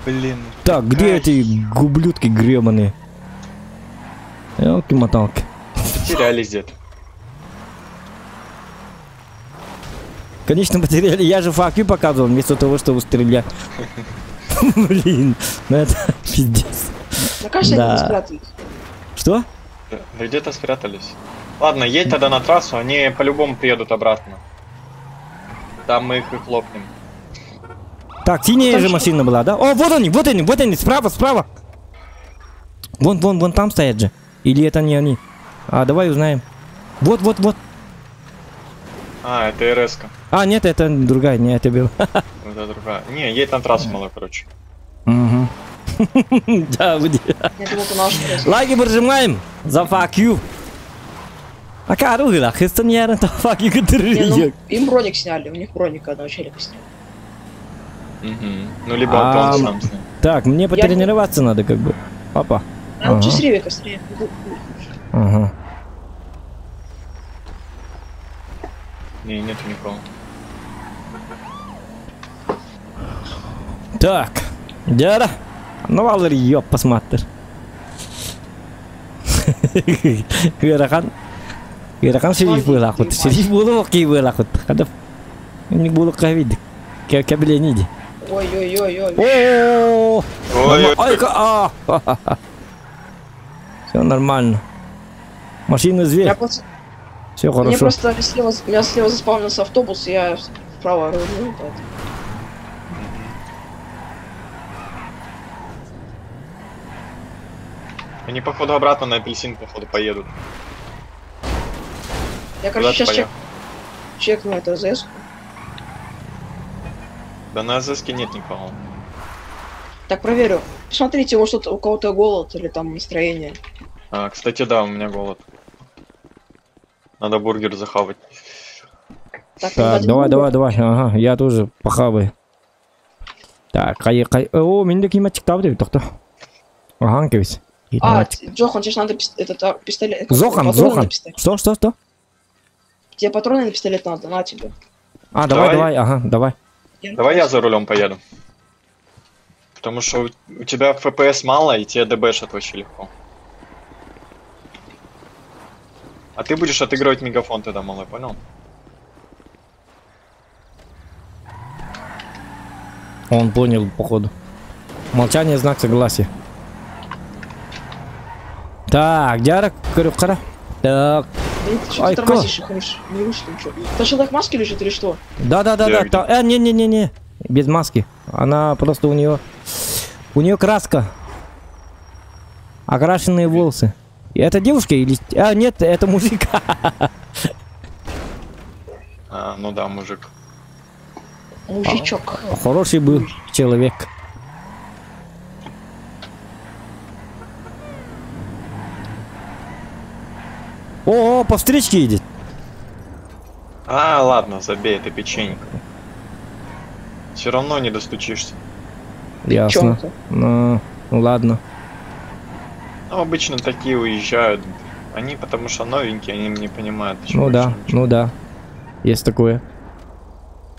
Блин. Так, где эти гублютки гребаные? Елки-моталки. Потерялись где-то. Конечно, потеряли. Я же факю показывал, вместо того, чтобы стрелять. Блин, ну это пиздец. Мне кажется, они Да. не спрятались. Что? Да где-то спрятались. Ладно, едь тогда на трассу, они по-любому приедут обратно. Там мы их и хлопнем. Так, синяя Там же что? машина была, да? О, вот они, вот они, вот они, справа, справа. Вон, вон, вон там стоят же. Или это не они? А, давай узнаем. Вот, вот, вот. А, это РС-ка. А, нет, это другая, не, это был. Это другая. Не, едь на трассу, малой, короче. Угу. Да, где? Я думал, это наш РС. Лайки прожимаем за fuck you. А каругла, христианин, то fuck you, Не, ну, им броник сняли, у них броник одного челика сняли. Угу. Ну, либо он сам снял. Так, мне потренироваться надо как бы. Папа. А лучше Ага. с Ревика, с Ревика. Ага. Не, нету никого. Так, Дяра. Ну, Валер, ёп, посмотри. Верахан. Верахан шериф был ахут. Шериф был окей был ахут. Когда не было ковид. Кабелениди. Ой-ой-ой-ой. О, Ой, ой, а. Все нормально. Машина зверь. Я просто, Все мне хорошо. просто слева, у меня слева заспавнился автобус, и я вправо рулю, поэтому. Они, походу, обратно на апельсин, походу, поедут. Я, короче, Куда ты сейчас поехал? чекну эту АЗС. Да на АЗС нет никого. Так, проверю. Посмотрите, может, тут у кого-то голод или там настроение. А, кстати, да, у меня голод. Надо бургер захавать. Так, Так, один давай, бургер. давай, давай. Ага, я тоже похаваю. Так, кай, кай. О, менде киматчик табы деп тохто. Ага, кебис. А, Джохан, тебе ж надо этот, пистолет. как Зохан, патроны на Зохан. пистолет. Что, что, что? Тебе патроны на пистолет надо, на тебе. А, давай, Давай. давай, ага, давай. Давай я за рулем поеду. Потому что у тебя FPS мало, и тебе ДБшат вообще легко. А ты будешь отыгрывать мегафон тогда, малой, понял? Он понял, походу. Молчание знак согласия. Так, Дярок, Крюкара. Так. Да ты что ты Айко. тормозишь, их не вышли ничего. Там человек в маске лежит или что? Да, да, да, Где, да. где? Не, не, не, не. Без маски. Она просто у нее. У нее краска. Окрашенные волосы. И Это девушка или. А, нет, это мужик. А, ну да, мужик. Мужичок. Хороший был человек. О, по встречке едет. А, ладно, забей, это печенька. Все равно не достучишься. Ясно. Печёнка. Ну, ну ладно. Ну, обычно такие уезжают. Они потому что новенькие, они не понимают. почему Ну да, еще ничего. ну да. Есть такое.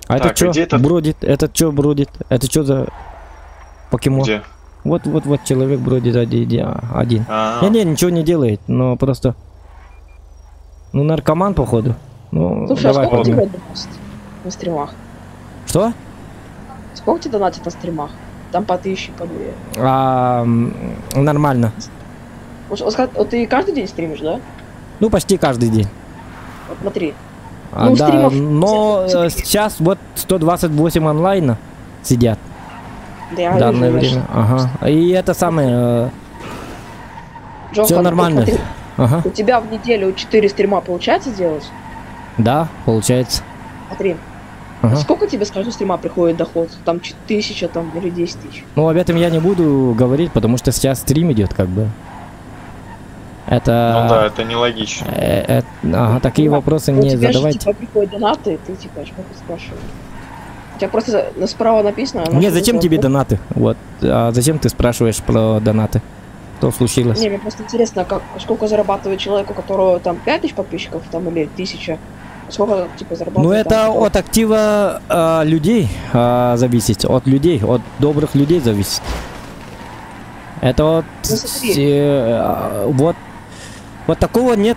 А Так, это что где этот- бродит? Это что бродит? Это что за покемон? Где? Вот, вот, вот человек бродит один. А, Не, не, ничего не делает, но просто. Ну, наркоман, походу. Ну, Слушай, а давай сколько подумаем. тебе донатят на стримах? Что? Сколько тебе донатят на стримах? Там по 1000, по две. А, нормально. Вот ты каждый день стримишь, да? Ну, почти каждый день. Вот смотри. А, Ну, да, стримов- но сейчас вот 128 онлайна сидят Да, я в данное вижу, время. Ага. И это самое. Джохан, Все вот нормально. смотри, Ага. У тебя в неделю 4 стрима получается делать? Да, получается. Смотри. Ага. Сколько тебе с каждого стрима приходит доход? Там 1000 там, или 10 тысяч? Ну, об этом я не буду говорить, потому что сейчас стрим идет, как бы. Это... Ну да, это нелогично. Ага, такие вопросы У не тебя же, задавайте. типа, приходят донаты, ты типа, я ж могу спрашивать. У тебя просто справа написано... Не, зачем тебе донаты? Вот. А зачем ты спрашиваешь про донаты? Что случилось? Не, мне просто интересно, как, сколько зарабатывает человек, у которого там 5000 подписчиков там, или 1000. Сколько, типа, зарабатывает? Ну, это там, от актива людей зависит. От людей, от добрых людей зависит. Это от... Ну, смотри. Вот, вот такого нет.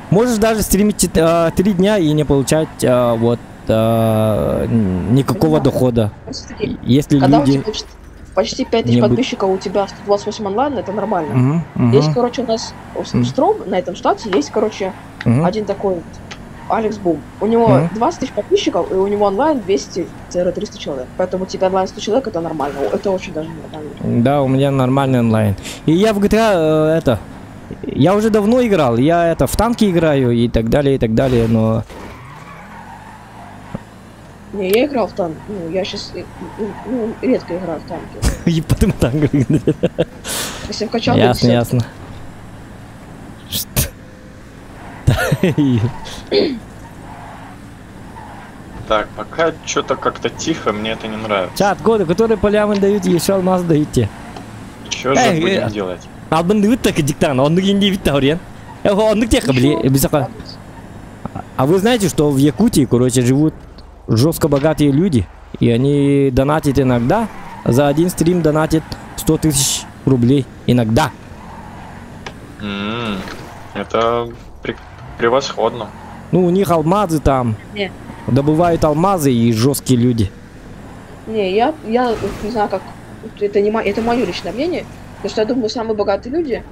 Можешь даже стримить 3 дня и не получать вот никакого Понимаю. дохода. Ну, смотри, Если когда люди... у тебя почти 5000 не будут- подписчиков, у тебя 128 онлайн, это нормально. Мгм, Есть, мгм. короче, у нас в Мгм. Стром на этом штате есть, короче, Мгм. один такой вот, Алекс Бум. У него Мгм. 20 тысяч подписчиков, и у него онлайн 200-300 человек. Поэтому тебе онлайн 100 человек, это нормально. Это очень даже нормально. Да, у меня нормальный онлайн. И я в GTA это... Я уже давно играл. Я это в танки играю и так далее, и так далее, но... Не, я играл в танки. Ну, я сейчас ну, редко играю в танки. И потом танк. Если вкачал, то Ясно, десятку. ясно. Что? Так, пока что-то как-то тихо, мне это не нравится. Чат, годы, которые полямы дают, еще алмаз даете. Что же Эй, будем делать? Албын так диктант, он не Витаурен. Он тех, бли, бисака. А вы знаете, что в Якутии, короче, живут жестко богатые люди, и они донатят иногда, за один стрим донатят 100 тысяч рублей иногда. Это превосходно. Ну, у них алмазы там, Не. добывают алмазы и жесткие люди. Не, я вот не знаю, как... Это не это мое личное мнение, потому что я думаю, самые богатые люди,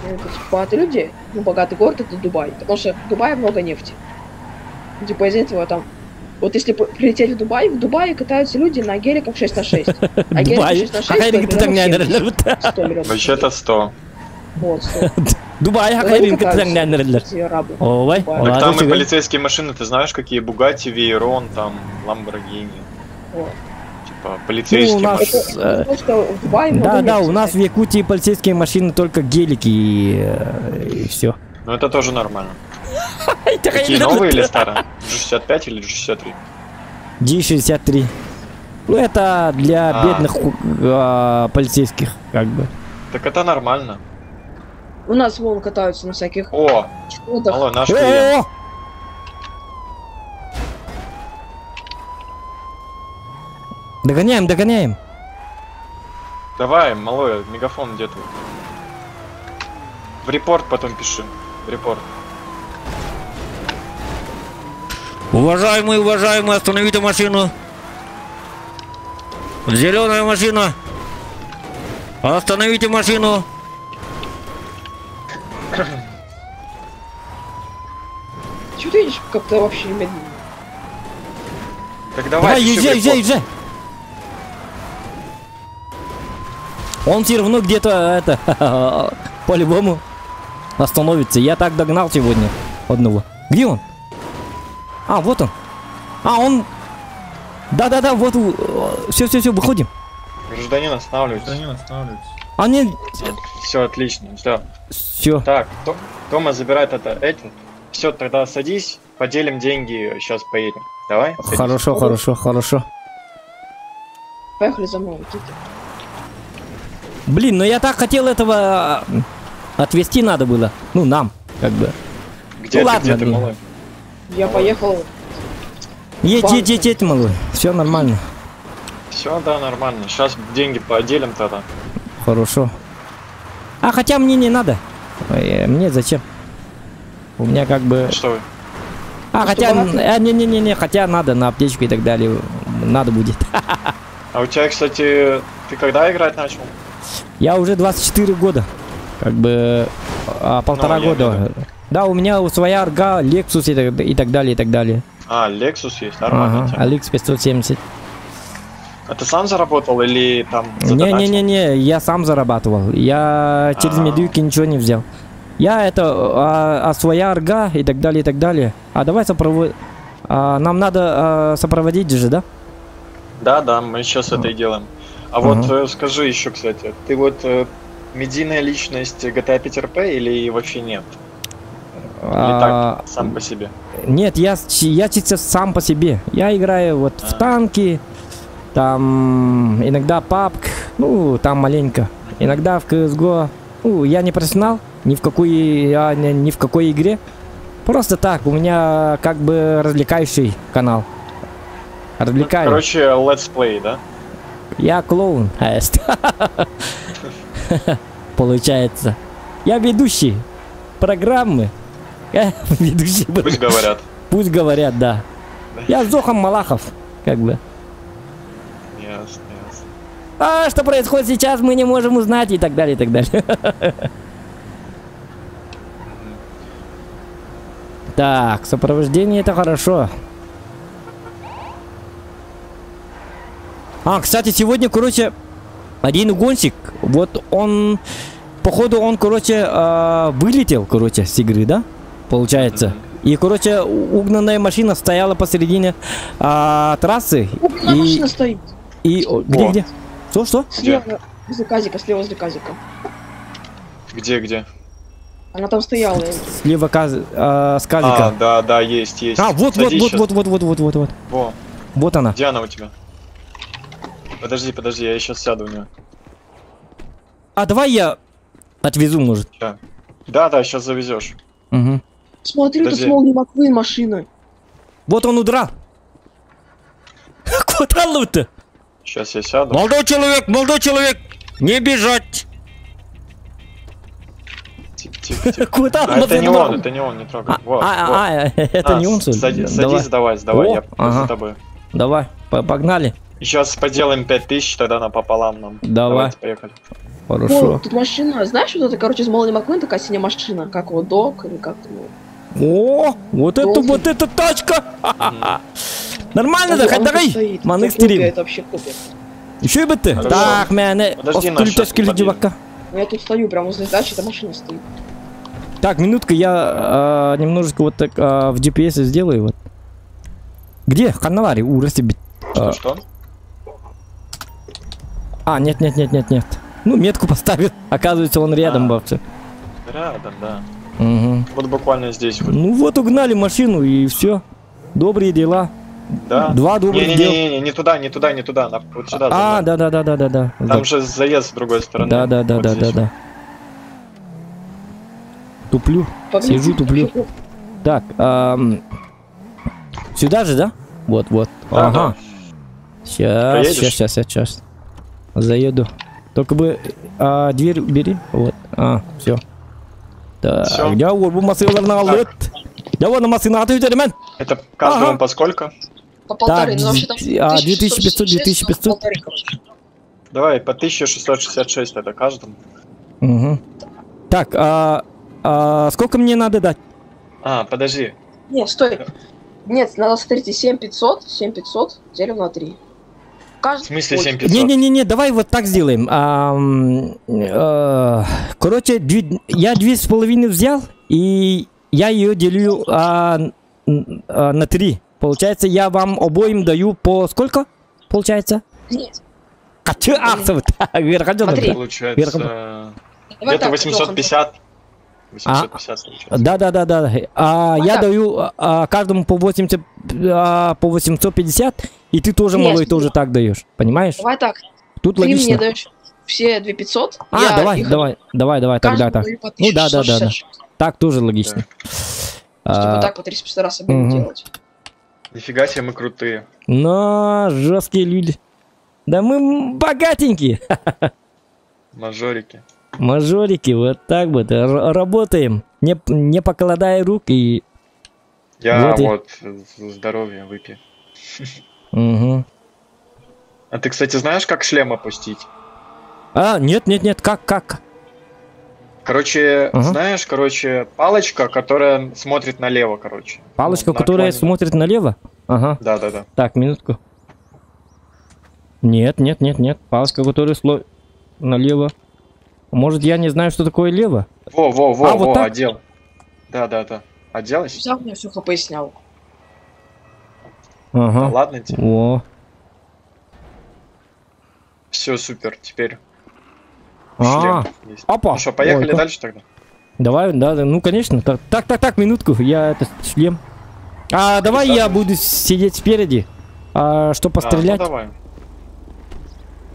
то есть богатые люди, ну, богатый город это Дубай, потому что в Дубае много нефти. Типа из этого там... Вот если прилететь в Дубай, в Дубае катаются люди на геликах 6 на 6. А гелики Дубай. 6 на 6 Какая стоит ты так не миллионов 70, 100 миллионов. Вообще-то 100. Вот, 100. Дубай, Ну, какая они ты так катаются, не эти арабы. Ой, Так там и полицейские машины, ты знаешь, какие Бугатти, Вейрон, там, Ламборгини. Вот. Типа, полицейские Ну, у нас, машины. Потому что в Дубае много Да, да, нефти. у нас в Якутии полицейские машины только гелики и все. Ну это тоже нормально. Какие новые или старые? G65 или G63? G63. Ну это для бедных полицейских, как бы. Так это нормально. У нас вон катаются на всяких О, шкодах. алло, наш клиент. О! Догоняем, догоняем. Давай, малой, мегафон где твой? В репорт потом пиши. В репорт. Уважаемый, уважаемый, остановите машину. Зеленая машина. Остановите машину. Чего ты едешь как-то вообще медленно? Так давай, Давай, пиши в езжай, езжай, репорт. езжай. Он все равно где-то это по-любому остановится. Я так догнал сегодня одного. Где он? А, вот он. А, он. Да-да-да, вот. Все, все, все, выходим. Гражданин, останавливайтесь. Гражданин, останавливайтесь. А не. Все отлично, все. Все. Так, Тома забирает это этим. Все, тогда садись, поделим деньги, сейчас поедем. Давай. садись. Хорошо, хорошо, хорошо. Поехали за мной, идите. Блин, ну я так хотел этого отвезти надо было. Ну, нам, как бы. Где ну, ты, ладно, где ты, блин. малой? Я поехал. Едь, Банк. едь, едь, едь, малой. Все нормально. Все, да, нормально. Сейчас деньги поделим тогда. Хорошо. А хотя мне не надо. Мне зачем? У меня как бы... Что? А, хотя... Не-не-не, хотя надо на аптечку и так далее. Надо будет. А у тебя, кстати, ты когда играть начал? Я уже 24 года. Как бы... полтора Ну, я года. имею Да, у меня своя арга, Lexus и так далее, и так далее. А, Lexus есть, нормально. Ага, Alix 570. А ты сам заработал или там задонатил? Не-не-не-не, я сам зарабатывал. Я через медюки ничего не взял. Я это, своя арга и так далее, и так далее. А давай сопровод... Нам надо сопроводить же, да? Да, да, мы сейчас это и делаем. А вот скажи еще, кстати, ты вот медийная личность GTA 5 RP или вообще нет? Или так, сам по себе? Нет, я чисто сам по себе. Я играю вот в танки, там иногда PUBG, ну там маленько. Иногда в CSGO. Ну, я не профессионал, ни в какой игре. Просто так, у меня как бы развлекающий канал. Развлекаю. Короче, let's play, да? Я клоун. Получается. Я ведущий программы. Ведущий. Пусть говорят. Пусть говорят, да. Я Зохан Малахов, как бы. Ясно, ясно. А что происходит сейчас, мы не можем узнать, и так далее, и так далее. Так, сопровождение это хорошо. А, кстати, сегодня, короче, один угонщик, вот он, походу, он, короче, вылетел, короче, с игры, да? Получается. И, короче, угнанная машина стояла посередине трассы. Угнанная машина стоит. И, где, где? Что, что? Слева, возле казика, слева возле казика. Где, где? Она там стояла. Слева с казика. А, да, да, есть, есть. А, вот, вот, вот, вот, вот, вот, вот, вот, вот. Во. Вот она. Где она у тебя? Подожди, подожди, я сейчас сяду у нее. А давай я отвезу, может. Да, да, да, сейчас завезешь. Угу. Смотри, тут Молни Маквин машина. Вот он удрал. Куда лута? Сейчас я сяду. Молодой человек, не бежать. Тихо, тихо, тихо. Куда он? Это не он, это не он, не трогай. Это не он, что ли? Садись, давай, сдавай, я за тобой. Давай, погнали. Сейчас поделаем 5000, тогда на пополам нам. Давай. Давайте, поехали. Хорошо. О, тут машина, знаешь, вот это, короче, из Молни Маквин такая синяя машина, как вот Док или как там. О, вот это, вот эта тачка! Нормально, да, хоть давай! Манык стрим. Еще и бы ты. Так, меня. Я тут стою, прямо возле дачи, эта машина стоит. Так, минутка, я немножечко вот так в GPS сделаю. Вот. Где? Ханавари, урасти. Что? А, нет, нет, нет, нет, нет. Ну, метку поставил. Оказывается, он рядом вообще. Рядом, да. Угу. Вот буквально здесь. Вот. Ну вот, угнали машину и все. Добрые дела. Да. Два добрых дела. Не, не, не туда, не туда, не туда. Вот сюда. А, да, да, да, да, да, да. Там же заезд с другой стороны. Да, да, да, да, да, да. Туплю. Сижу, туплю. Так, сюда же, да? Вот, вот. Ага. Сейчас, сейчас, сейчас, сейчас. Заеду. Только бы дверь убери. Вот. А, все. Так, я вот машина алыт. Я вон машина ответил, Это каждому по сколько? По полторы, ну вообще там 2500, 2500. Давай, по 1666 это каждому. Угу. Так, сколько мне надо дать? А, подожди. Нет, стой. Нет, надо, смотрите, 7500, 7500 делим на 3. В смысле 7500? Не-не-не, давай вот так сделаем. Короче, я 2,5 взял, и я ее делю на 3. Получается, я вам обоим даю по сколько? Получается? Нет. Получается, где-то 850. 850 получается. Да, да, да, да. Я даю каждому по 80, по 850, и ты тоже, малой, тоже так даешь. Понимаешь? Давай так. Тут ты логично. мне даешь все 2500. А, давай, давай, давай, давай, тогда так. Ну да, да, да, да. Так тоже логично. Чтобы так по 350 раз будем делать. Нифига себе, мы крутые. Но жесткие люди. Да мы богатенькие. Мажорики. Мажорики, вот так вот. Работаем, не покладая рук и... Я вот здоровье выпью. Угу. А ты, кстати, знаешь, как шлем опустить? А, нет, нет, нет, как? Короче, знаешь, короче, палочка, которая смотрит налево, короче. Палочка, ну, которая смотрит налево? Ага. Да, да, да. Так, минутку. Нет, нет, нет, нет. Палочка, которая налево. Может, я не знаю, что такое лево? Во, во, во, а, во, вот так? одел. Да, да, да. Оделась? Взял, меня все хп снял. Ага. Да ладно тебе. О. Все, супер, теперь. А, Шлем есть. опа. Ну что, поехали Ой, дальше тогда? Давай, да, да, ну конечно. Так, так, так, так, минутку, я это шлем. А давай я буду сидеть спереди, а, что пострелять? А, ну давай.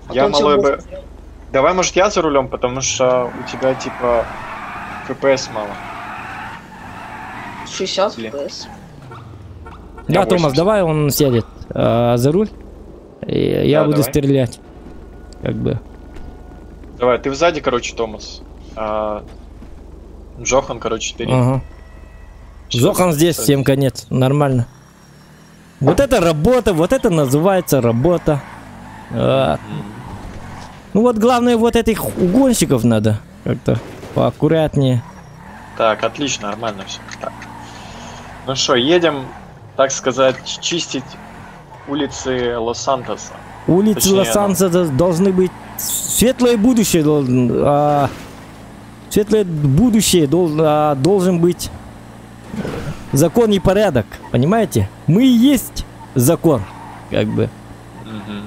А Я то он тебя малой бы... босс. Давай, может, я за рулем, потому что у тебя, типа, FPS мало. 60 Или- FPS. Да, Я Томас, 80. давай он сядет за руль. И я Да, буду давай. стрелять. Как бы. Давай, ты сзади, короче, Томас. А, Джохан, короче, ты. Ага. Зохан здесь, всем конец. Нормально. Вот это работа, вот это называется работа. А. Ну вот главное, вот этих угонщиков надо как-то поаккуратнее. Так, отлично, нормально все. Так. Ну что, едем, так сказать, чистить улицы Лос-Сантоса. Улицы Точнее, ну, Лос-Анджелеса должны быть светлое будущее светлое будущее должен быть закон и порядок, понимаете? Мы и есть закон, как бы. Мгм.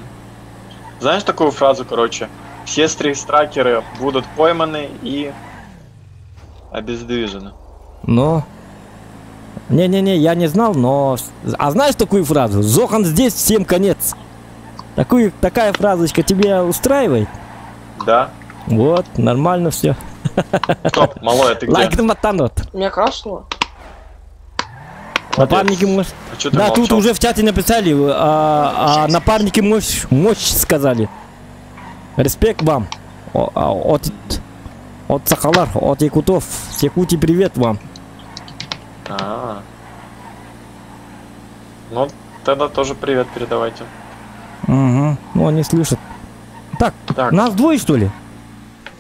Знаешь такую фразу, короче? Все стрикстракеры будут пойманы и обездвижены. Но не-не-не, я не знал, но а знаешь такую фразу? Зохан здесь, всем конец. Такая фразочка тебя устраивает? Да. Вот, нормально все. Стоп, малой, а ты где? Лайк на матанот. Меня крашнуло. Напарники мощь. А чё ты Да, тут молчал? уже в чате написали, напарники мощь, мощь сказали. Респект вам. От Сахалар, от Якутов. С Якутии привет вам. А. Ну, тогда тоже привет передавайте. Угу. Ну, они слышат. Так, Так. нас двое, что ли?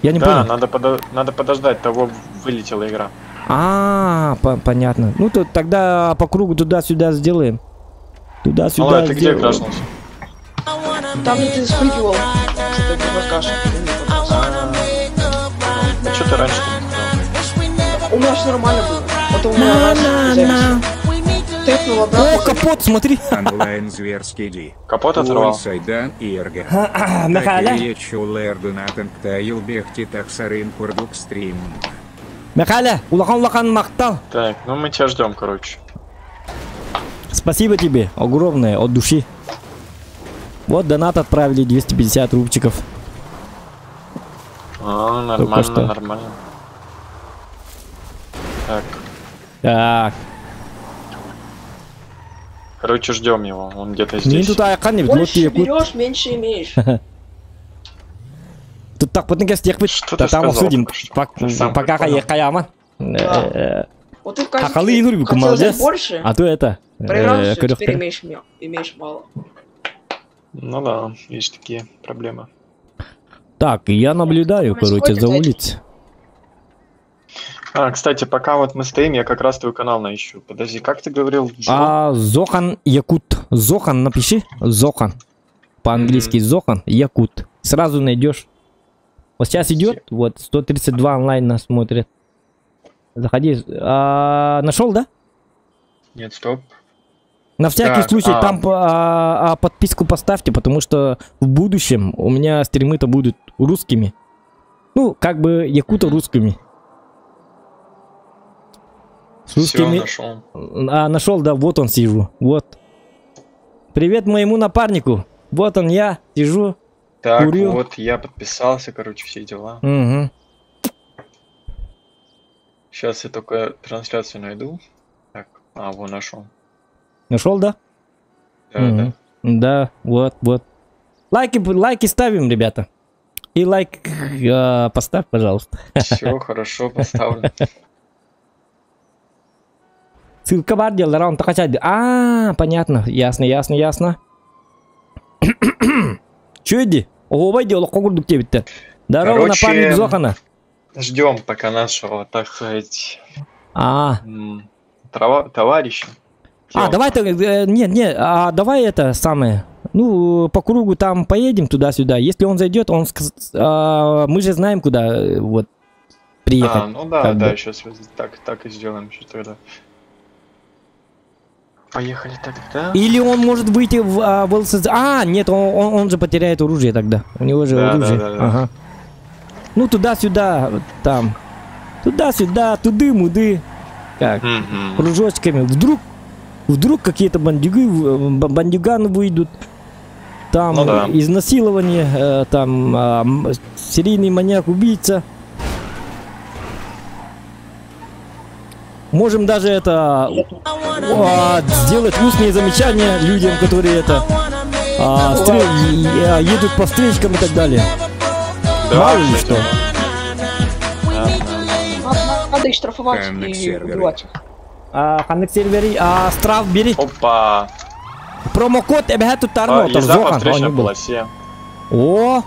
Я не да, понял. надо подождать, того вылетела игра. А, понятно. Ну, то тогда по кругу туда-сюда сделаем. Туда-сюда Малой, а ты где сделаем. крашнулся? Там, где ты спрыгивал, что-то баркаш. А что ты раньше не сказал? У меня все нормально было. Потом у меня раз запись. Тэпнул О, обратно. капот, смотри. Онлайн зверский ди. Капот оторвал. Сайдан Ирга. Михаля. Стрим. Михаля, улахан-улахан мактал. Так, ну мы тебя ждем, короче. Спасибо тебе огромное от души. Вот донат отправили 250 рубчиков. А, нормально, что. нормально. Так, Так. короче, ждем его, он где-то Мин здесь. тут аяққан не вот Больше якут. берешь, меньше имеешь. Тут так вот наконец тех Что ты Там сказал обсудим. только что? Пок- Ты сам Пока понял. хаяман. Да. Вот ты в Хакалы качестве и Нурбику, хотел молодец. взять больше, А то это. проиграл, всё, корёх- теперь имеешь мало. Ну да, есть такие проблемы. Так, я наблюдаю, короче, Происходит за это? улицей. А, кстати, пока вот мы стоим, я как раз твой канал наищу. Подожди, как ты говорил? Джо? А, Зохан Якут. Зохан напиши. Зохан. По-английски Зохан Якут. Сразу найдешь. Вот сейчас идет, вот 132 онлайн нас смотрит. Заходи. А, нашел, да? Нет, стоп. На всякий Так, случай там подписку поставьте, потому что в будущем у меня стримы-то будут русскими. Ну, как бы якута русскими. С Всё, русскими. нашел. А, нашел, да, вот он сижу. Вот. Привет моему напарнику. Вот он я, сижу. Так, курю. вот я подписался, короче, все дела. Мгм. Сейчас я только трансляцию найду. Так, а, вон нашел. Нашел, да? Да, Мгм. Да, вот, вот. Лайки, лайки ставим, ребята. И лайк поставь, пожалуйста. Все, хорошо, поставлю. Ссылка бар делал, раунд хотя. А, понятно. Ясно, ясно, ясно. Че иди? Ого, дело, когурдук тебе-то. Здорово, Короче, напарник Зохана. Ждем пока нашего, так сказать, А. товарища. А, давай ты, нет, нет, а давай это самое. Ну, по кругу там поедем туда-сюда. Если он зайдет, он мы же знаем, куда вот приехать. А, ну да, как да, бы. сейчас так и сделаем сейчас тогда. Поехали тогда. Или он может выйти в ЛСЗ. А, нет, он же потеряет оружие тогда. У него же Да, оружие. да, да, да. Ага. Ну, туда-сюда, вот там. Туда-сюда, туды-муды. Как? Кружочками. Вдруг какие-то бандюганы выйдут. Там Ну да. изнасилование, там, серийный маньяк-убийца. Можем даже сделать устные замечания людям, которые едут по встречкам и так далее. Да, Мало ли кстати, что. да. Надо их штрафовать Ханнек и серверы. убивать их. Ханнек серверы, штраф бери. Опа. Промокод эбэхэ туттарма, отор, Езда по Зохан, встречной он не был. полосе. О!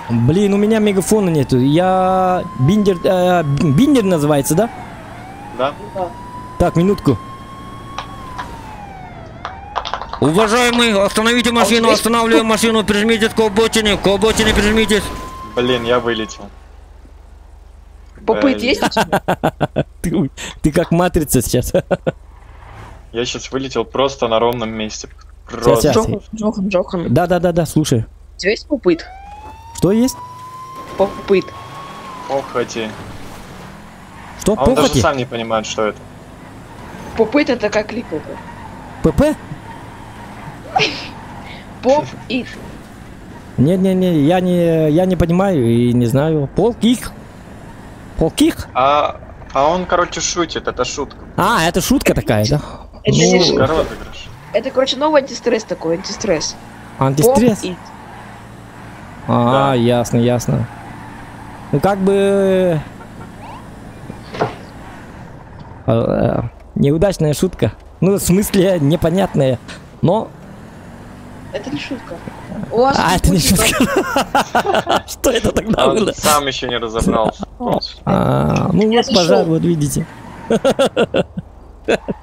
Блин, у меня мегафона нету. Я... Биндер называется, да? Да. Да. Так, минутку. Уважаемый, остановите машину, останавливаем машину, прижмитесь к обочине, к обочине прижмитесь. Блин, я вылетел. Попыт Блин. есть у тебя? Ты как матрица сейчас. Я сейчас вылетел просто на ровном месте. Сейчас, Просто. сейчас. Джохан, Джохан, Джохан. Да, да, да, да, слушай. У тебя есть попыт? Что есть? Попыт. Похоти. Что, А он даже похоти? сам не понимает, что это. Попыт это как липовка. ПП? Поп и Нет, нет, нет, я не понимаю и не знаю. Полких? Полких? А он, шутит, это шутка. А, это шутка такая, да? Это Ну, не шутка. Розыгрыш. Это, новый антистресс такой, антистресс. Антистресс? Поп и А, ясно, ясно. Ну как бы... Неудачная шутка. Ну, в смысле, непонятная. Но... Это не шутка. У вас А, это не будет шутка. Что это тогда Он было? сам еще не разобрался. А, ну Я вот пожар, зашел. вот видите.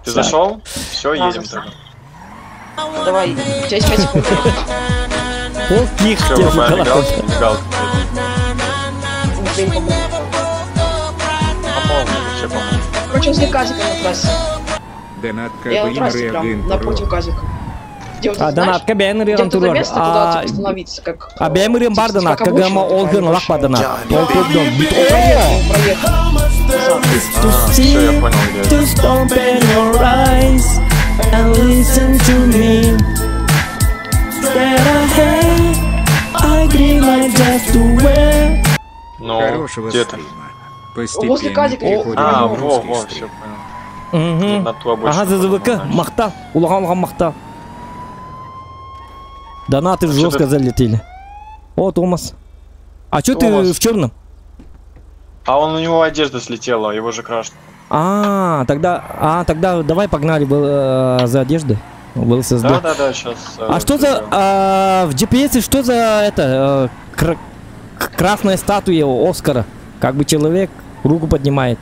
Ты зашел? Все, Да, едем зашел. тогда. Давай, у тебя есть 5 секунд. Полких Все, тебе врубаем выкладывают. мигалку, мигалку. По-моему, вообще, по-моему. Короче, возле казика на трассе. Донат Я на трассе прям, напротив казика. Где вот А, это, знаешь, донат КБН где вот это Риран место, куда типа, становиться, как... А БМ бар донат, как КГМ обочина такая Олган Лахпа донат. Олган Проехал. Все, я понял, где это. Just open your eyes and listen to me. That I have, I dream I just to wear. Ну, Хорошего где ты? стрима. Возле Постепенно казика. переходим А, на во, русский во, стрим. все понял. Мгм. На ту обочину Ага, ЗЗВК, подумал, значит. махта, улахан улахан махта. Донаты А чё жестко ты- залетели. О, Томас. А чё ты Томас. в черном? А он у него одежда слетела, его же краш. А, тогда давай погнали за одеждой. В ЛССД. Да, да, да, сейчас. А что за в GPS что за это красная статуя Оскара? Как бы человек руку поднимает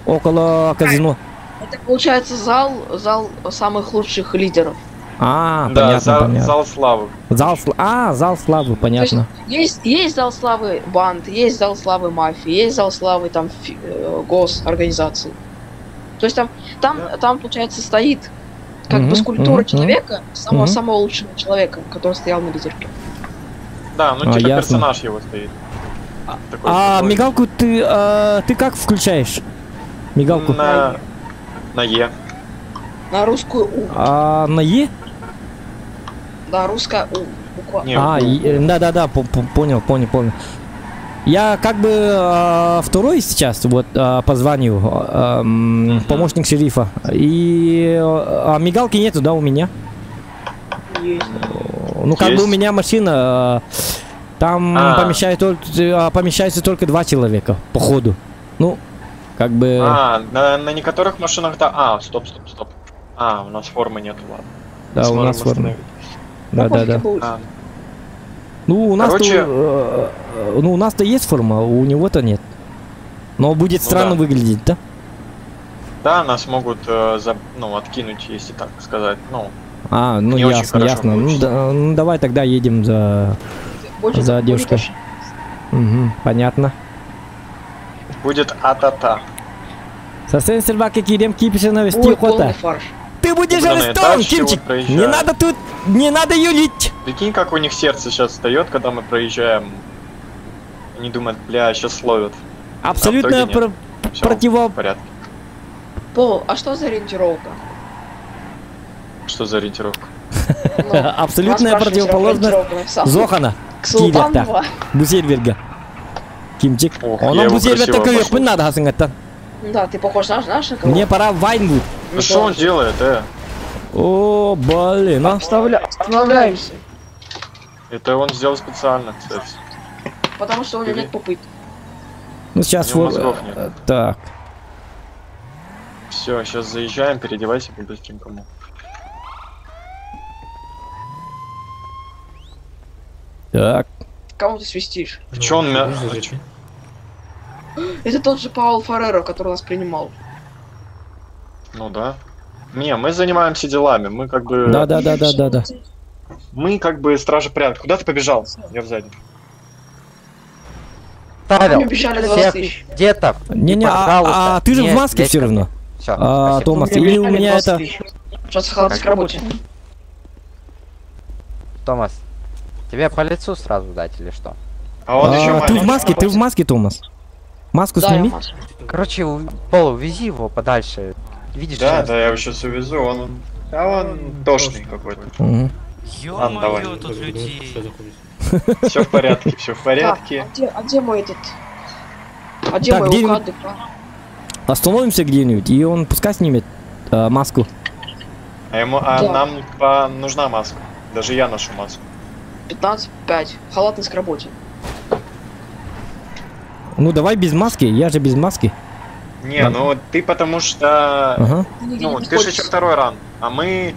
около казино. Это получается зал самых лучших лидеров. А, Да, понятно, понятно. зал славы. Зал славы, понятно. Есть зал славы банд, есть зал славы мафии, есть зал славы там госорганизаций. То есть там получается стоит как бы скульптура человека, самого лучшего человека, который стоял на лидерке. Да, ну А, типа ясно. персонаж его стоит. Такой А крутой. мигалку ты как включаешь? Мигалку? На Е. На русскую У. А, на Е? Да, русская У. Буква А, да, да, да, понял, понял, понял. Я как бы второй сейчас, вот, по званию, помощник шерифа. И мигалки нету, да, у меня? Есть. Ну, как бы Есть. у меня машина, там помещаются только 2 человека, по ходу. Ну, как бы... А, на некоторых машинах, да. А, стоп, стоп, стоп. А, у нас формы нету, ладно. Да, у Сможем нас формы. остановить. Да, да, да. А, Ну, у нас Короче- ну, у нас-то есть форма, у него-то нет. Но будет Ну странно да. выглядеть, да? Да, нас могут откинуть, если так сказать. Ну, А, ну не очень ясно, хорошо ясно. Ну, получится. да, ну давай тогда едем за, Больше за девушкой. Угу, понятно. Будет а-та-та. Сосен серваки кирем кипиши навести Будет охота. полный фарш. Ты будешь Угнанные арестован, тачки Кимчик! вот проезжают. не надо тут, не надо юлить! Прикинь, как у них сердце сейчас встает, когда мы проезжаем. Они думают, бля, сейчас словят. Абсолютно А в итоге нет. Всё противо... в порядке. Пол, а что за ориентировка? Что за ориентировка? Ну, Абсолютная нас спрашивали вчера про противоположность ориентировку, написал. Зохана. К Султану Кииректа. два. Бусерверга. Кимчик. Ох, я Он его бусервер красиво такой, обошел. надо хасынгаттан. Да, ты похож на наш, на кого? Мне пора в Вайнвуд. Ну что он делает, О, блин, а? Останавливаемся. Это он сделал специально, кстати. Потому что у него нет попыток. Ну сейчас У него вот... мозгов нет. Так. Все, сейчас заезжаем, переодевайся по-быстренькому. Так. Кому ты свистишь? Че он мя... Это тот же Паул Ферреро, который нас принимал. Ну да. Не, мы занимаемся делами, мы как бы... Да, да, да, да, да, да. Мы как бы стражи порядка. Куда ты побежал? Я сзади. Ставил Мне обещали 20 всех тысяч. детов. Не-не, И, пожалуйста, а ты же не в маске лезь все ко мне. равно. Всё, А, спасибо. Томас, Мне или у обещали меня 20 это... тысяч. Сейчас халат к работе. Томас, тебе по лицу сразу дать или что? А он еще А, ты в маленький. маске, ты в маске, Томас. Маску Да, я сними. в маске. Короче, Пол, увези его подальше. Видишь, Да, сейчас- да, я его сейчас увезу, он... А он тошный какой-то. Мгм. Ладно, давай. Ё-моё, тут людей. Все в порядке, все в порядке. Так, а где мой этот? А где Так, мой где- УК, ДК? Остановимся где-нибудь, и он пускай снимет маску. А ему, а Да. нам нужна маска. Даже я ношу маску. 15-5. Халатность к работе. Ну давай без маски, я же без маски. Не, Да. ну ты потому что... Ага. Ты нигде Ну, не ты же еще находишься. второй ран. А мы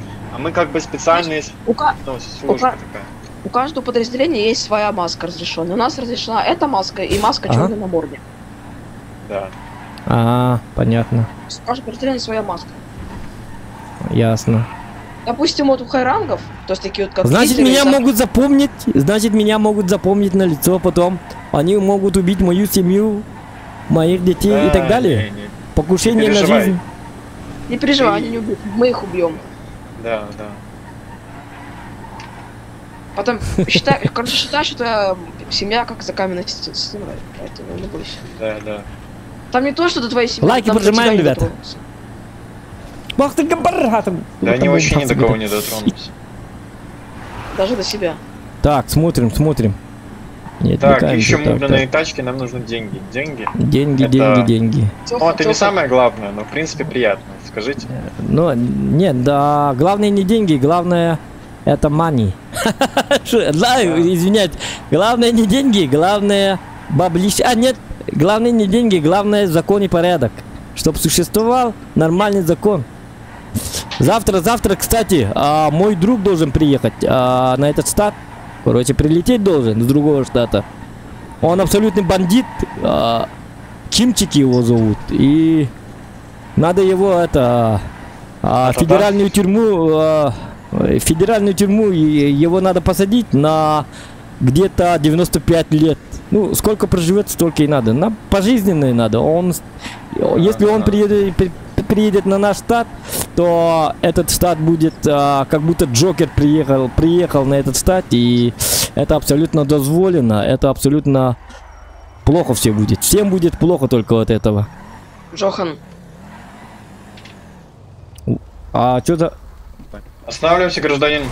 как бы специальные... У, ка- Ну, служба такая. у каждого подразделения есть своя маска разрешенная. У нас разрешена эта маска и маска Ага. черный намордник. Да. А, понятно, У каждого подразделения своя маска. ясно. Допустим, вот у хайрангов, то есть такие вот как Значит, лидеры, меня да, могут запомнить, значит, меня могут запомнить на лицо потом. Они могут убить мою семью, моих детей и Да, так далее. не, не. Покушение Не на переживай. жизнь. Не переживай, они не убьют. Мы их убьем. Да, да. Потом считай, короче, считай, что твоя семья как за каменной стеной, поэтому не бойся. Да, да. Там не то, что до твоей семьи, Лайки там до тебя прожимаем, не ребята. дотронутся. Ах ты габар- Да они вообще ни до кого не дотронулись. Даже до себя. Так, смотрим, смотрим. Не Так, отвлекаемся, ищем так, угнанные так. тачки, нам нужны деньги. Деньги? Деньги, Это- деньги, деньги. Ну, это не самое главное, но в принципе приятно. Скажите. Ну, нет, да, главное не деньги, главное это money. Шо, Да, извиняюсь. Главное не деньги, главное баблище. А, нет, главное не деньги, главное закон и порядок. Чтоб существовал нормальный закон. Завтра, завтра, кстати, мой друг должен приехать на этот штат. Короче, прилететь должен с другого штата. Он абсолютный бандит. Кимчики его зовут. И надо его это федеральную тюрьму, федеральную тюрьму и его надо посадить на где-то 95 лет. Ну, сколько проживет, столько и надо. На пожизненное надо. Он, если он приедет на наш штат, то этот штат будет как будто Джокер приехал на этот штат, и это абсолютно дозволено, это абсолютно плохо все будет. Всем будет плохо только от этого. Джохан, А что за... Останавливаемся, гражданин.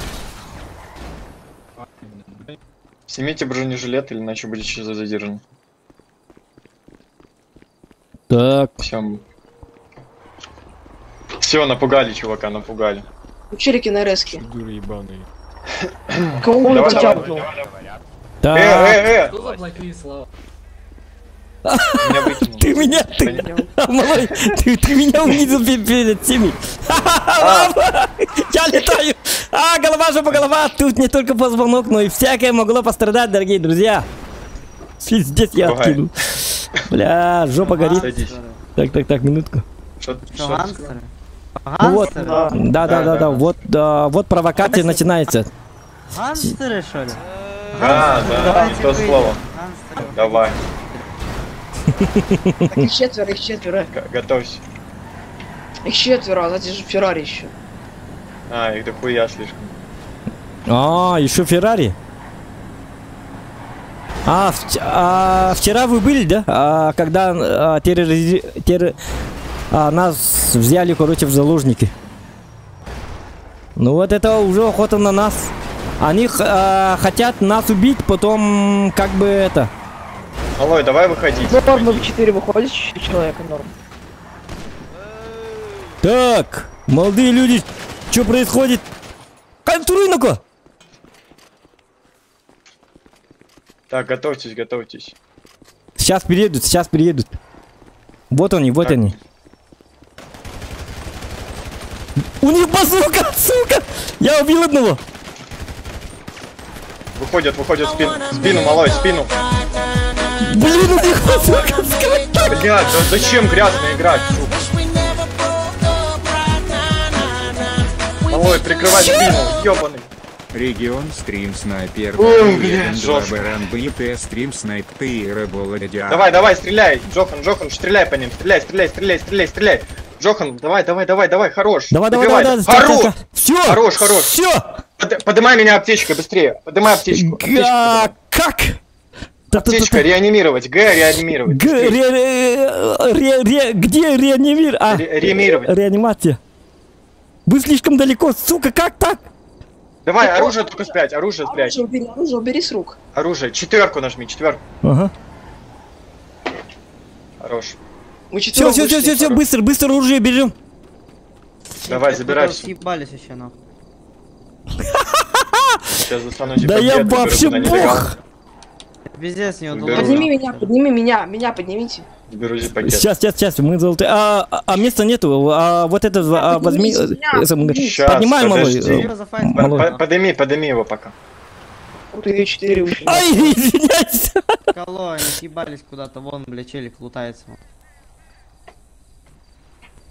Снимите бронежилет, или иначе будете задержаны. Так. Все. Все, напугали чувака, напугали. челики на резке. Дуры ебаные. Кого он Давай, хотя давай, бы? давай, давай. Так. Э. Что за плохие слова? Меня выкинуло. Ты меня, малой, ты меня унизил перед всеми. Я летаю. А, голова, жопа, голова. Тут не только позвонок, но и всякое могло пострадать, дорогие друзья. Пиздец, я Бывает. откинул. Бля, жопа горит. Садись. Так, так, так, минутку. Что, Что, что? гангстеры? Ну вот, Гангстеры? да, да, да, да, вот, да, вот провокация начинается. Гангстеры, что ли? Да, да, Давайте не то выйдем. слово. Гангстеры. Давай, Так их четверо, их четверо. готовься. Их четверо, а сзади же Феррари еще. А, их дохуя слишком. А, еще Феррари? А, вчера вы были, да? А, когда нас взяли, короче, в заложники. Ну вот это уже охота на нас. Они хотят нас убить, потом как бы это... Алло, давай выходить. Норм, в 4 выходит, 4 человека, норм. Так, молодые люди, что происходит? Контруй-ну-ка! Так, готовьтесь, готовьтесь. Сейчас приедут, сейчас приедут. Вот они, вот они. У них базука, сука! Я убил одного! Выходят, выходят, спину, спину, малой, спину. Блин, у них базука, сука! Блядь, да зачем грязно играть, сука? Малой, прикрывай спину, ёбаный. Регион стрим снайпер. Стрим снайп ты рыбола. Давай, давай, стреляй, Джохан, Джохан, стреляй по ним, стреляй, стреляй, стреляй, стреляй, стреляй. Джохан, давай, давай, давай, давай, хорош. Давай, давай, давай, давай, хорош. Все, хорош, хорош. Все. Поднимай меня аптечкой быстрее. Поднимай аптечку. Как? Аптечка, реанимировать, Г, реанимировать. Г, где реанимировать? Реанимировать. Реанимация. Вы слишком далеко, сука, как так? Давай, оружие только спрячь, оружие спрячь. Оружие убери, оружие убери с рук. Оружие, четверку нажми, четверку. Ага. Хорош. Все, все, все, все, все, быстро, быстро оружие берем. Давай, забирай все. Съебались еще, нахуй. Сейчас достану Да я вообще бог! Пиздец, не удалось. Подними меня, подними меня, меня поднимите. Беру пакет. Сейчас, сейчас, сейчас, мы золотые. А места нету, а вот это возьми. Сейчас, поднимай, малой. Подними, подними его пока. Ты 4 ушли. Ай, извиняюсь. Кало, они съебались куда-то, вон, бля, челик лутается.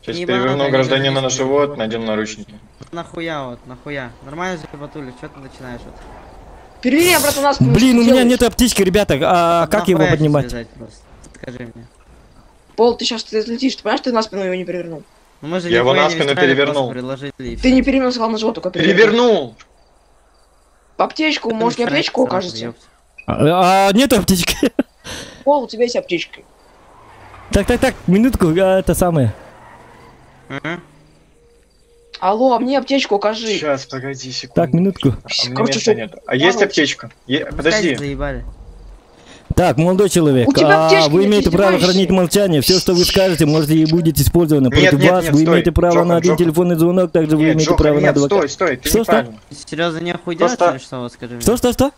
Сейчас переверну гражданина на живот, надену наручники. Нахуя вот, нахуя? Нормально же батули, что ты начинаешь вот? Переверни обратно нас. Блин, у меня нет аптечки, ребята, а как его поднимать? Скажи мне. Пол, ты сейчас ты летишь, ты понимаешь, ты на спину его не перевернул? Ну, мы же я его на спину перевернул. Ты не перевернул, сказал на живот, только перевернул. Аптечку, может, не аптечку окажется? А, нет аптечки. Пол, у тебя есть аптечка. Так, так, так, минутку, это самое. Алло, а мне аптечку укажи. Сейчас, погоди секунду. Так, минутку. А, у меня места нет. А есть аптечка? Подожди. Заебали. Так, молодой человек, У тебя аптечки вы нет, имеете право издеваешься? хранить молчание. Все, что вы скажете, можете и будет использовано Нет, против нет, вас. нет, вы стой. имеете право Джохан, на один Джохан. телефонный звонок, также вы Нет, имеете Джохан, право на нет, адвоката. стой, стой, ты Что, что? неправильно. Серьезно, не охуй делать Просто- или что, вот скажи мне? Что, что, что?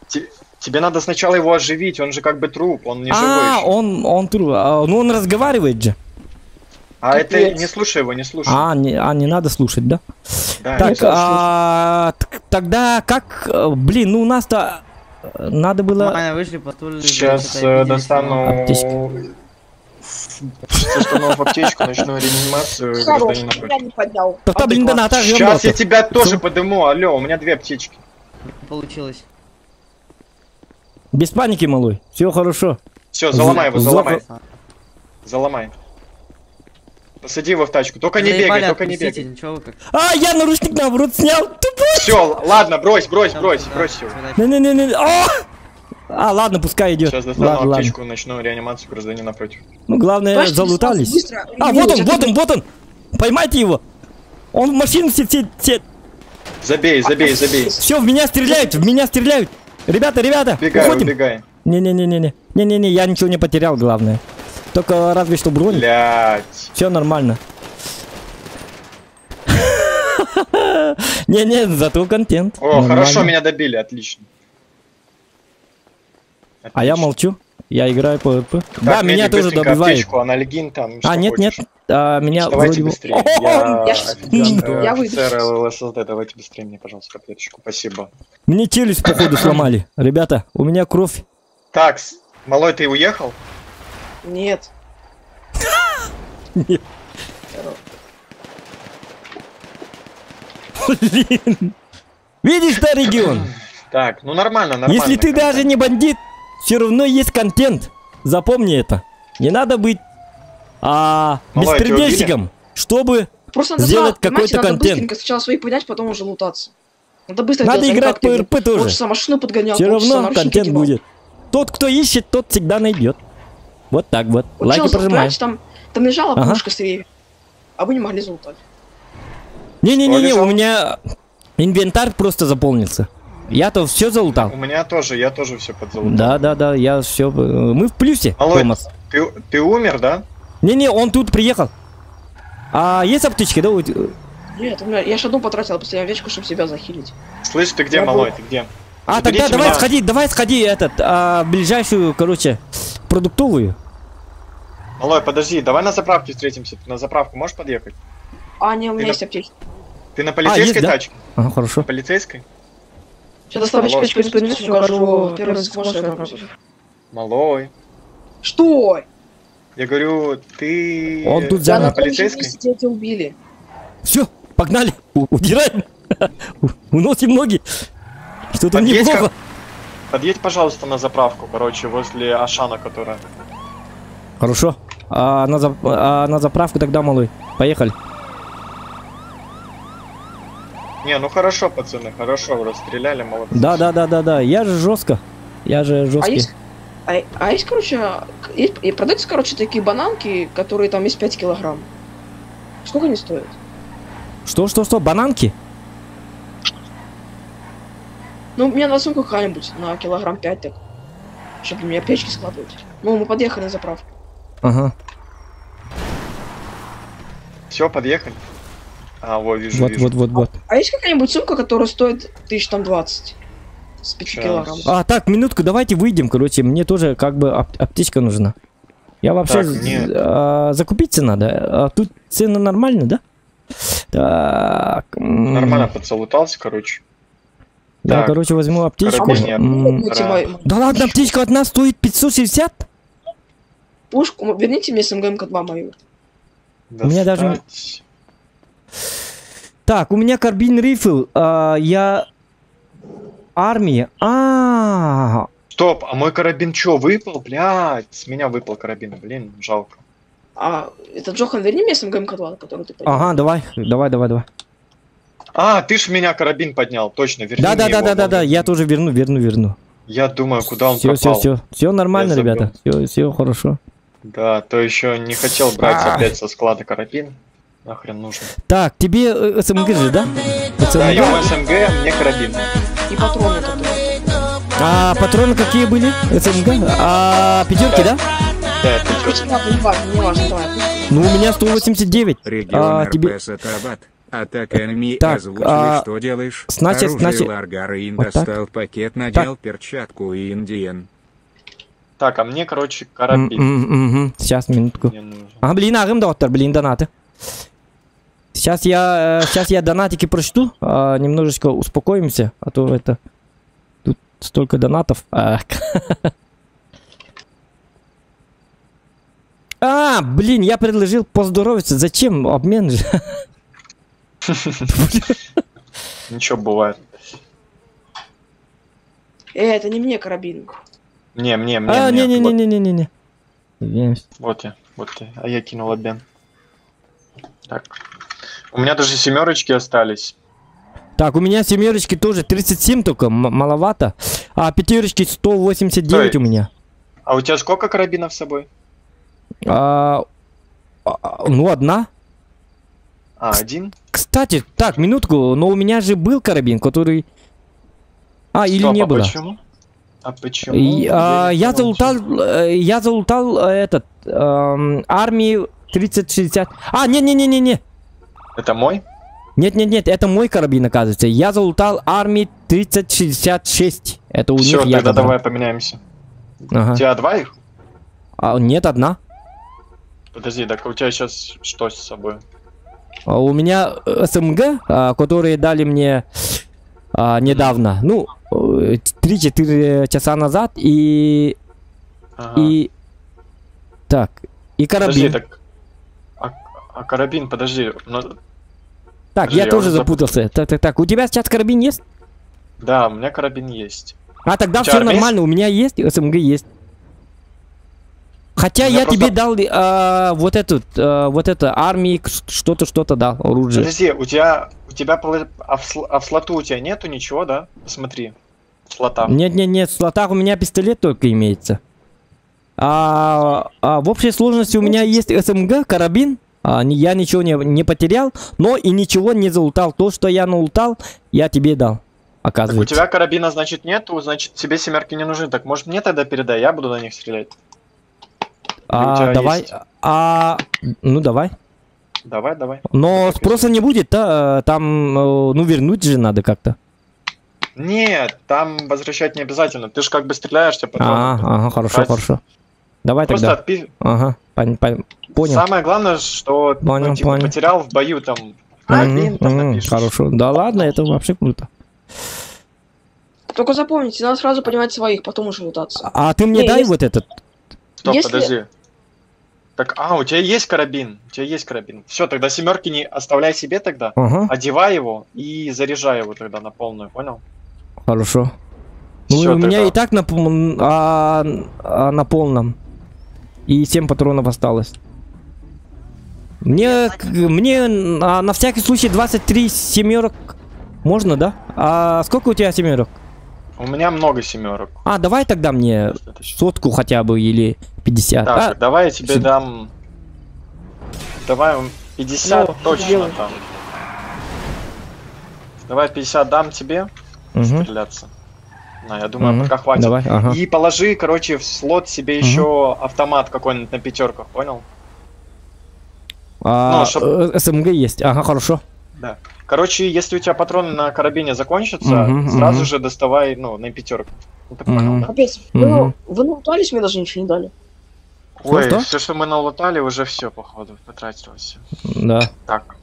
Тебе надо сначала его оживить, он же как бы труп, он не живой А, еще. он труп. А, ну он разговаривает же. А это не слушай его, не слушай. А, не надо слушать, да? Да, не Так, слушай. тогда как, блин, ну у нас-то надо было... Нормально вышли, потулили. Сейчас что-то обиделись, достану Аптечка. со штанов аптечку, начну реанимацию Хорош, гражданина меня не поднял. Та, блин, да, на, Сейчас я тебя тоже подыму, алло, у меня две аптечки. Не получилось. Без паники, малой, все хорошо. Все, заломай его, заломай. Заломай. Посади его в тачку, только не Заебали, бегай, только не отпустите, бегай. ничего вы как. А, я наручник наоборот снял, тупой! Все, ладно, брось, брось, брось, брось его. Не-не-не-не, а! А, ладно, пускай идет. Сейчас достану Ладно, ладно. аптечку, начну реанимацию гражданина напротив. Ну, главное, Паш, ты залутались. быстро А, вот он, реанимируй, вот он, вот он! Поймайте его! Он в машину все, все, Забей, забей, забей. все, в меня стреляют, в меня стреляют! Ребята, ребята, Убегай, уходим! убегай. Не-не-не-не-не, не-не-не, я ничего не потерял, главное. Только разве что бронь. Блять. Все нормально. Не-не, зато контент. О, Нормально. хорошо, меня добили, отлично. А я молчу. Я играю по РП. Да, Так, меня медик, тоже быстренько добивают. аптечку, анальгин там, что А, нет, нет. хочешь. А, меня Давайте вроде бы- быстрее. Я, Я щас- я выйду. офицер ЛССД, давайте быстрее мне, пожалуйста, таблеточку. Спасибо. Мне челюсть, походу, сломали. Ребята, у меня кровь. Так, малой, ты уехал? Нет. Нет. Блин. Видишь, да, регион? Так, ну нормально, нормально. Если ты даже не бандит, все равно есть контент. Запомни это. Не надо быть Малой, тебя беспредельщиком, чтобы Просто надо Сделать сразу, понимаете, какой-то надо контент. быстренько сначала свои поднять, потом уже лутаться. Надо быстро Надо делать, а не играть как ты, по блин, РП тоже. Полчаса машину подгонял, Все полчаса равно наручники контент одевал. будет. Тот, кто ищет, тот всегда найдет. Вот так вот. Вот Лайки чел, прожимаем. понимаете, там лежала Ага. пушка с реве, а вы не могли залутать. Не-не-не-не, у меня инвентарь просто заполнился. Я-то все залутал. У меня тоже, я тоже все подзалутал. Да-да-да, я все. Мы в плюсе, Малой, Томас. ты умер, да? Не-не, он тут приехал. А есть аптечки, да? Нет, у меня, я ж одну потратил последнюю овечку, чтобы себя захилить. Слышь, ты где, Я малой, был- ты где? А, тогда Заберите давай меня. сходи, давай сходи этот, ближайшую, короче, продуктовую. Малой, подожди, давай на заправке встретимся. Ты на заправку можешь подъехать? А, не, у меня Ты на- есть аптечка. Ты на полицейской А, есть, да? тачке? Ага, хорошо. На полицейской? Сейчас достану Малой. аптечку, принесу, покажу первый раз сможешь, я попросил. Малой. Что? Я говорю, ты Он тут на занят. На том же полицейской? месте тебя убили. Все, погнали, удираем. Уносим ноги. Что-то Подъедь неплохо. Подъедь, пожалуйста, на заправку, короче, возле Ашана, которая. Хорошо. А на заправку тогда, малой. Поехали. Не, ну хорошо, пацаны, хорошо, расстреляли, молодцы. Да. Я же жестко. Я же А жесткий. есть, а есть, короче, есть, и продаются, короче, такие бананки, которые там есть 5 килограмм. Сколько они стоят? Что, что, бананки? Ну, мне надо сумку какая-нибудь на килограмм 5 так, чтобы мне печки складывать. Ну, мы подъехали на заправку. Ага. Все, подъехали. А, вот, вижу, Вот, вижу. вот, вот, вот. А есть какая-нибудь сумка, которая стоит 1020 с 5 Щас. килограмм? А, так, минутку, давайте выйдем, короче, мне тоже как бы аптечка нужна. Я вообще Так, мне- закупиться надо. А тут цены нормально, да? Так. Нормально подзалутался, короче. Я, Так, короче, возьму аптечку. карабин Верните мою- Да ладно, аптечка одна стоит 560? Пушку, верните мне СМГМК-2 мою. У меня даже... Достать. Так, у меня карбин рифл. Я... Армия. А, Стоп, а мой карабин чё, выпал? Блядь, с меня выпал карабин, блин, жалко. А, это Джохан, верни мне СМГМК-2, который ты поднял. Ага, давай, давай, давай, давай. А, ты ж меня карабин поднял, точно, верни Да, да, мне да, его, да, да, он- да, я тоже верну, верну, верну. Я думаю, куда он Все, все, пропал. все, все нормально, Я забыл. ребята. Все, все хорошо. Да, то еще не хотел брать А. опять со склада карабин. Нахрен нужно. Так, тебе СМГ же, да? Да, СМГ? ему СМГ, мне карабин. И патроны которые. А патроны какие были? СМГ? А пятерки, да? Да, пятерки. Ладно, не важно, не важно, давай. Ну, у меня 189. Регион А, тебе... РП Сатабат. Атака НМИ Так, озвучили, что делаешь? значит, Оружие значит, Ларгара Ин вот так. достал пакет, надел перчатку и Индиен. Так, а мне, короче, карабин. Сейчас, минутку. Мне нужен. А, блин, агым доктор, блин, донаты. Сейчас я донатики прочту, немножечко успокоимся, а то это... Тут столько донатов. А, блин, я предложил поздоровиться. Зачем обмен же? Ничего, бывает. Это не мне карабин. Не, мне, мне, А, мне. не-не-не-не-не-не. Извиняюсь. Вот я, вот я. А я кинул обмен. Так. У меня даже семерочки остались. Так, у меня семерочки тоже 37 только, маловато. А пятерочки 189 Стой. у меня. А у тебя сколько карабинов с собой? Ну, одна. А, один? Кстати, так, минутку, но у меня же был карабин, который... А, или Стоп, не а было? почему? А почему? Я залутал, этот, армии 3060. А, не-не-не-не-не. Это мой? Нет-нет-нет, это мой карабин, оказывается. Я залутал армии 3066. Это у Всё, них я тогда забрал. давай поменяемся. Ага. У тебя два их? А, нет, одна. Подожди, так у тебя сейчас что с собой? А у меня СМГ, которые дали мне недавно, ну, 3-4 часа назад, и... Ага. И... Так, и карабин. Подожди, так... А карабин, подожди. Но... Так, Подожди, я тоже уже запутался. Так, так, так, у тебя сейчас карабин есть? Да, у меня карабин есть. А, тогда У тебя все армейский? нормально, у меня есть, СМГ есть. Хотя У меня я просто- тебе дал вот этот, вот это, армии что-то, что-то дал, оружие. Подожди, у тебя, а в слоту у тебя нету ничего, да? Посмотри. В слотах. Нет, нет, нет, в слотах у меня пистолет только имеется. А в общей сложности у меня есть СМГ, карабин. Я ничего не потерял, но и ничего не залутал. То, что я налутал, я тебе дал, Так у оказывается. тебя карабина, значит, нету, значит, тебе семерки не нужны. Так может мне тогда передай, я буду на них стрелять. Или у А, тебя давай, есть? ну давай. Давай, давай. Но спроса не будет, да? Там, ну, вернуть же надо как-то. Нет, там возвращать не обязательно. Ты же как бы стреляешься потом. А, ага, хорошо, тратишь. хорошо. Давай Просто тогда. Ага, понял. Самое главное, что ну, Понял, типа, понял. потерял в бою там карабин, там напишешь. Хорошо. Да ладно, это вообще круто. Только запомните, надо сразу понимать своих, потом уже лутаться. А ты мне Не, дай если- вот этот. Стоп, Если- подожди. Так, у тебя есть карабин? У тебя есть карабин. Все, тогда семерки не оставляй себе тогда. Ага. Одевай его и заряжай его тогда на полную, понял? Хорошо. Ну, Всё, у меня тогда. и так на полном. И 7 патронов осталось. Мне на всякий случай 23 семерок можно, да? А сколько у тебя семерок? У меня много семерок. А, давай тогда мне сотку хотя бы или 50. Так, давай я тебе дам... Давай 50 Ну, точно делай. там. Давай 50 дам тебе Мгм. стреляться. На, я думаю, Мгм. пока хватит. Давай, ага. И положи, короче, в слот себе Мгм. еще автомат какой-нибудь на пятерках, понял? А, Ну, чтоб- СМГ есть. Ага, хорошо. Да. Короче, если у тебя патроны на карабине закончатся, сразу мгм. же доставай, ну, на пятерку. Ну, ты понял, Мгм. да? Капец, Мгм. вы налутались, мне даже ничего не дали. Ой, Что? все, что мы налутали, уже все, походу, потратилось. Да. Так.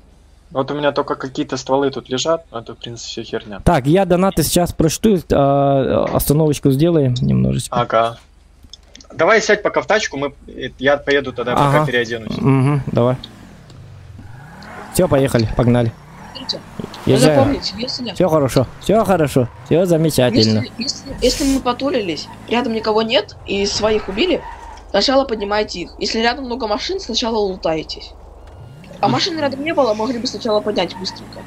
Вот у меня только какие-то стволы тут лежат, но это, в принципе, все херня. Так, я донаты сейчас прочту, остановочку сделаем немножечко. Ага. Давай сядь пока в тачку, я поеду тогда, пока переоденусь. Угу, давай. Все, поехали, погнали. Смотрите, Езжай. запомните, если... Все хорошо, все хорошо, все замечательно. Если мы потулились, рядом никого нет и своих убили, сначала поднимайте их. Если рядом много машин, сначала лутаетесь. А машин рядом не было, могли бы сначала поднять быстренько.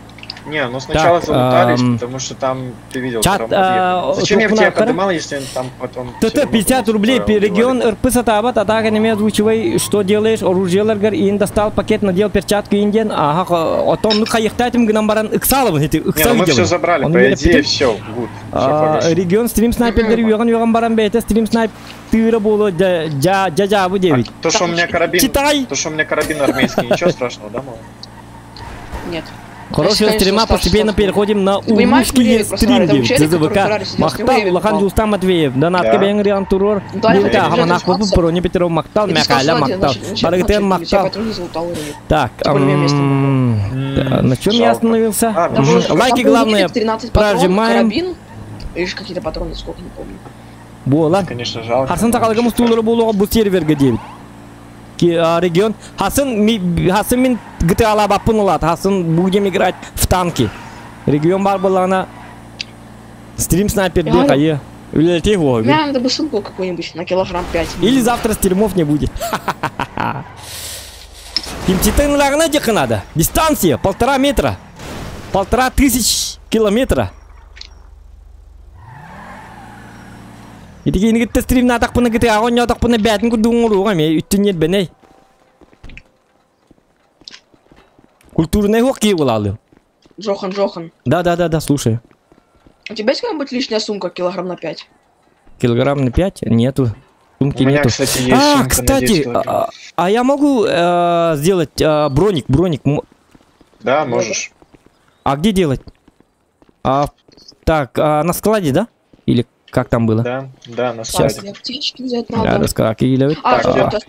Не, ну сначала Так, залутались, потому что там, ты видел, чат, там подъехали. Зачем я в тебя Тухмунакара? поднимал, если там потом... всё ТТ равно 50 было рублей, убивали. регион РП Сатабат, атака не озвучивай, что делаешь, оружие ларгар, ин достал пакет, надел перчатку индиан, ага, о том, ну кайыктайтым гынан баран ыксалов, эти Не, ну ыксал мы все забрали, Он по меня идее, питер. все, гуд. Регион стрим снайпердер юган юган баран бейте стрим снайп тыра болу жа жа жа бу девять. То, что у меня карабин... Читай! То, что у меня карабин армейский, ничего страшного, да, мало? Нет. Хорошего Если, конечно, стрима, старше постепенно сотни. переходим на Ты понимаешь, русские Левик просто там стримги. челик, который ЦЗВК. Феррари сидел, с него Махтал, Левик Улахан упал. Жустам Матвеев. Донатка Да. Бенгриан Турор. Да, я Лента, хотел Хаманах отжаться. Прони Петров Махтал, И ты сказал, Мякаля что Махтал. начали- Баргатен начали, я Махтал. патрон не залутал или нет. Так, Тем более место на чем я жалко. остановился? А, Там Мгм. был- Лайки там был главное Левик, 13 патронов, прожимаем. карабин, или же какие-то патроны, сколько, не помню. Буолан. Конечно, жалко. Хасан Тақалыгы мустулары болуға бұл серверге 9. Регион. Хасан, Хасан мен GTA лабаппын олады. Хасан будем играть в танки. Регион бар болағына стрим снайпер Я де говорю. қайы. Үлелте ғой. Мне надо бы сумку какую-нибудь на килограмм 5. Или завтра стримов не будет. Кимчитын лағына надо. Дистанция 1,5 метра. 1500 километра. Итиги инигитте стрим на атакпыны ките агон ятакпыны бәтин курдуң уруга ме үттүн ет беней. Культурный хоккей булалы. Джохан, Джохан. Да, да, да, да, слушаю. У тебя есть какая-нибудь лишняя сумка килограмм на 5? Килограмм на 5? Нету. Сумки У меня, нету. кстати, есть а, сумка на кстати, 10 килограмм. а я могу сделать броник, броник. Да, можешь. А где делать? Так, на складе, да? Или как там было? Да, да, на Сейчас. складе. Аптечки взять Я надо. рассказал, или- А, Так, Джохан, я- у тебя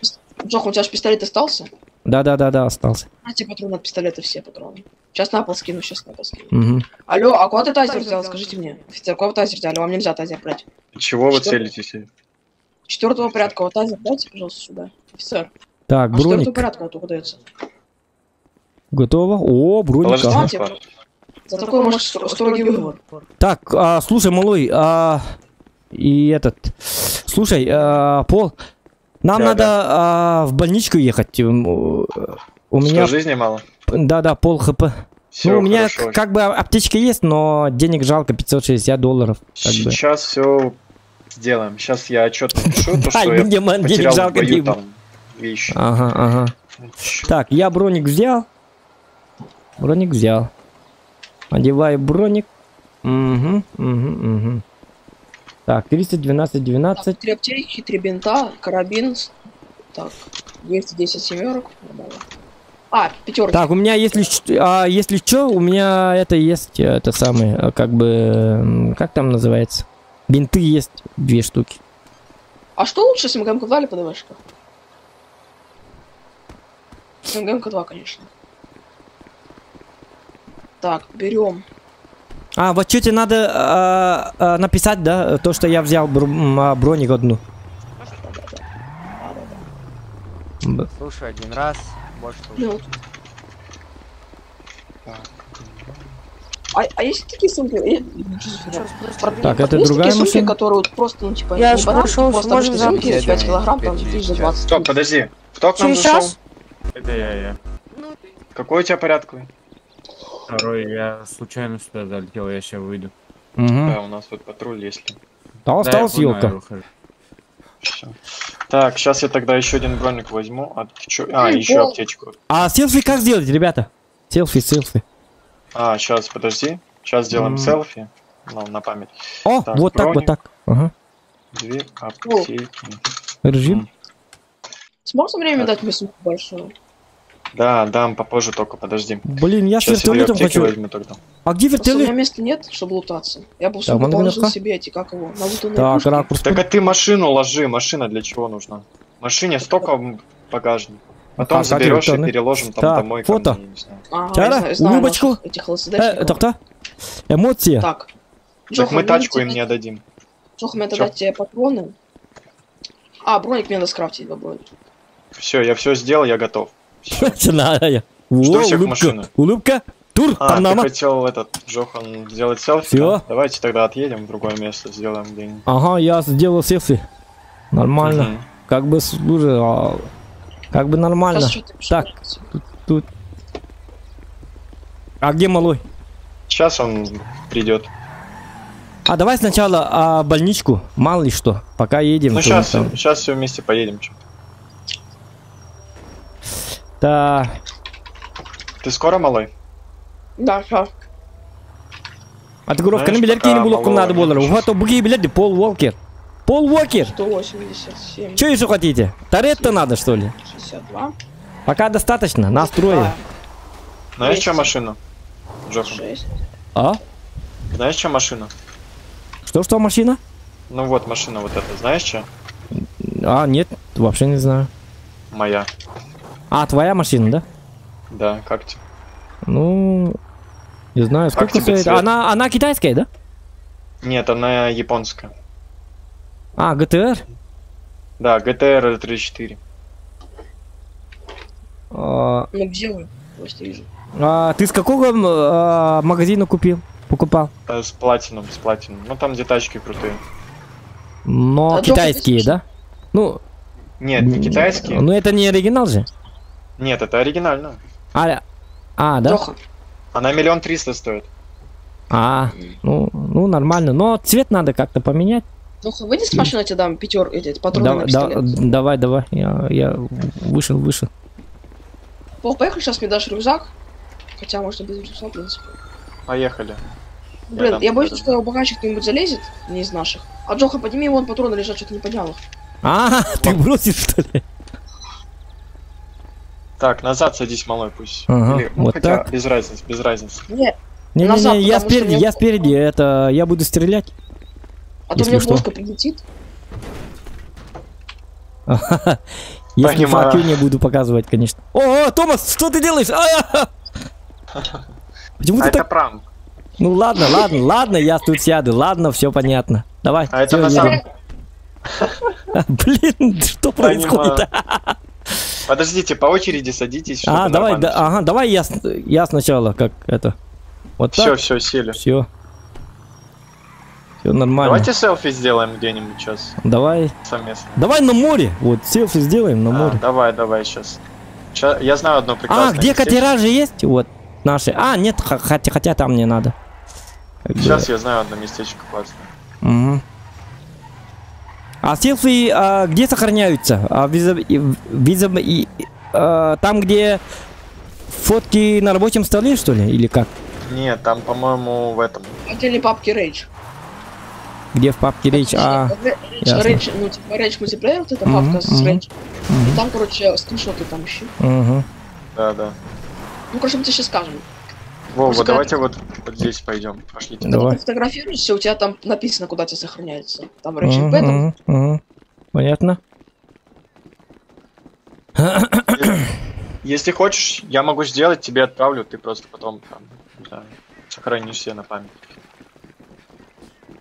Джохан, у тебя же пистолет остался? Да, да, да, да, остался. На тебе патроны от пистолета, все патроны. Сейчас на пол скину, сейчас на пол скину. Мгм. Алло, а куда ты тазер взял, скажите мне? Офицер, куда вы тазер взяли? Вам нельзя тазер брать. Чего вы Что? целитесь? Четвертого порядка, вот тазер дайте, пожалуйста, сюда. Офицер. Так, А четвертого броник. порядка вот только дается. Готово. О, броник. Положите ага. на склад. За такой, может, строгий выговор. Так, слушай, малой, и этот, слушай, Пол, Нам Да, надо в больничку ехать. У меня... Что, жизни мало? Да-да, пол хп. Всё, Ну, у меня хорошо. как бы аптечка есть, но денег жалко, $560. Как бы. Сейчас все сделаем. Сейчас я отчет напишу, то, Да, что я мне, ман, денег потерял в жалко, бою Дима. там вещи. Ага, ага. Так, я броник взял. Броник взял. Одеваю броник. Угу, угу, угу. Так, 312, 12. Так, 3 аптечки, 3 бинта, карабин. Так, 210 семерок. Нормально. А, пятерки. Так, у меня, если если чё, у меня это есть, это самое, как бы, как там называется? Бинты есть, 2 штуки. А что лучше, СМГМК-2 или ПДВшка? СМГМК-2, конечно. Так, берем. А, в отчете надо написать, да, то, что я взял броник одну. Слушай, один раз, больше слушай. А есть такие сумки? Так, это есть другая такие сумки, машина? которые вот просто, ну, типа, Я не ж бананки, прошел, просто сможем обычные сумки, завтра. 5 килограмм, там, тысяч за 20. Стоп, подожди. Кто к нам Через зашел? час? Это я. Какой у тебя порядковый? Второй, я случайно сюда залетел, я сейчас выйду. Угу. Да, у нас тут патруль, если. Да, Да, я осталась понимаю, елка. выхожу. Всё. Так, сейчас я тогда еще один броник возьму. А, чё- а, еще аптечку. А селфи как сделать, ребята? Селфи, селфи. А, сейчас, подожди. Сейчас сделаем селфи. Ну, на память. О, Так, вот так, вот броник, так. Ага. Две аптеки. Режим. Сможешь время дать мне сумку большую? Да, дам попозже только, подожди. Блин, я с Щас я две вертолетом аптеки хочу. возьму тогда. А где Просто у меня вертолет? места нет, чтобы лутаться. Я бы Так, сумку вон положил наверху. себе эти, как его, налутанные Так, пушки. ракурс. Так а ты машину ложи, машина для чего нужна? Машине столько багажник. Потом Так, а заберешь и где переложим там Так, домой. ко фото. мне, не знаю. Ага, Чара, я знаю, знаю улыбочку. наших этих ЛСДшников. Это кто? Эмоции. Так. Так Джоха, мы мне тачку надо им не отдадим. Джоха, мне надо Чё? дать тебе патроны. А, броник мне надо скрафтить, два броник. Все, я все сделал, я готов. Начинаю. Во, Жду всех в улыбка. машину. Улыбка. Тур, А, ты панама. хотел этот, Джохан, сделать селфи? Всё. да? Давайте тогда отъедем в другое место, сделаем где-нибудь. Ага, я сделал селфи. Нормально. Мгм. Как бы, слушай, как бы нормально. Сейчас что-то пишу. Так, тут. А где малой? Сейчас он придет. А давай сначала больничку, мало ли что, пока едем. Ну то сейчас, там. сейчас все вместе поедем. чё. Да. Ты скоро, малой? Да, сейчас. А ты говоришь, Знаешь, билет пока не было малого надо было. нет Вот буги билет Пол Уолкер. Пол Уокер. 187. Что еще хотите? Торетто надо, что ли? 62. Пока достаточно, нас трое. Знаешь, что машина? Джохан. 6. А? Знаешь, что машина? Что-что, машина? Ну вот, машина вот эта, знаешь что? А, нет, вообще не знаю. Моя. А, твоя машина, да? Да, как тебе? Ну, не знаю, Как сколько тебе стоит. цвет? Она китайская, да? Нет, она японская. А, ГТР? Да, GTR 34. А, Ну где вы? Просто вижу. а, ты с какого магазина купил? Покупал? С платином, с платином. Ну там где тачки крутые. Но А китайские, да? Ну, Нет, не китайские. ну это не оригинал же. Нет, это оригинально. А, да? Джоха. Она 1 300 000 стоит. А, ну нормально. Но цвет надо как-то поменять. Джоха, выйди с машины, я тебе дам пятер, эти патроны на пистолет. Давай, давай. Я вышел, вышел. Пол, поехали, сейчас мне дашь рюкзак. Хотя можно без рюкзака, в принципе. Поехали. Блин, дам я боюсь, тебе что в багажник кто-нибудь залезет, не из наших. А Джоха, подними, вон патроны лежат, что-то не поднял их. А, ты бросишь, что ли? Так, назад садись, малой, пусть. Ага, Или, ну, вот хотя, так. без разницы, без разницы. Не, Не, не, назад, не, я потому что спереди, мне- я спереди, это я буду стрелять. А то Если мне что. ложка прилетит. Если Понимаю. факю не буду показывать, конечно. О, Томас, что ты делаешь? А! Почему А ты это так? пранк. Ну ладно, ладно, ладно, я тут сяду. Ладно, все понятно. Давай. А это всё, на едем. самом... Блин, что происходит? Понимаю. Подождите, по очереди садитесь. А, чтобы давай, нормально да, ага, давай я сначала, как это. Вот Все, так. все, сели. Все. Все нормально. Давайте селфи сделаем где-нибудь сейчас. Давай. Совместно. Давай на море. Вот, селфи сделаем на море. Давай, давай сейчас. Я знаю одно прекрасное. А, где катера же есть? Вот, наши. А, нет, хотя там не надо. Сейчас я знаю одно местечко классное. Угу. А селфи где сохраняются? Там, где фотки на рабочем столе, что ли? Или как? Нет, там, по-моему, в этом. Отдельной папке Rage. Где в папке Rage? Rage, ну, типа Rage Multiplayer, вот эта папка с Rage. И там, короче, скриншоты там ищи. Да, да. Ну, короче, мы тебе сейчас скажем. Во, вот давайте вот здесь пойдем. Пошлите. Когда ты фотографируешься, у тебя там написано, куда тебе сохраняется. Там Rage RP, там. Понятно. Если хочешь, я могу сделать, тебе отправлю, ты просто потом там, да, сохранишь себе на память.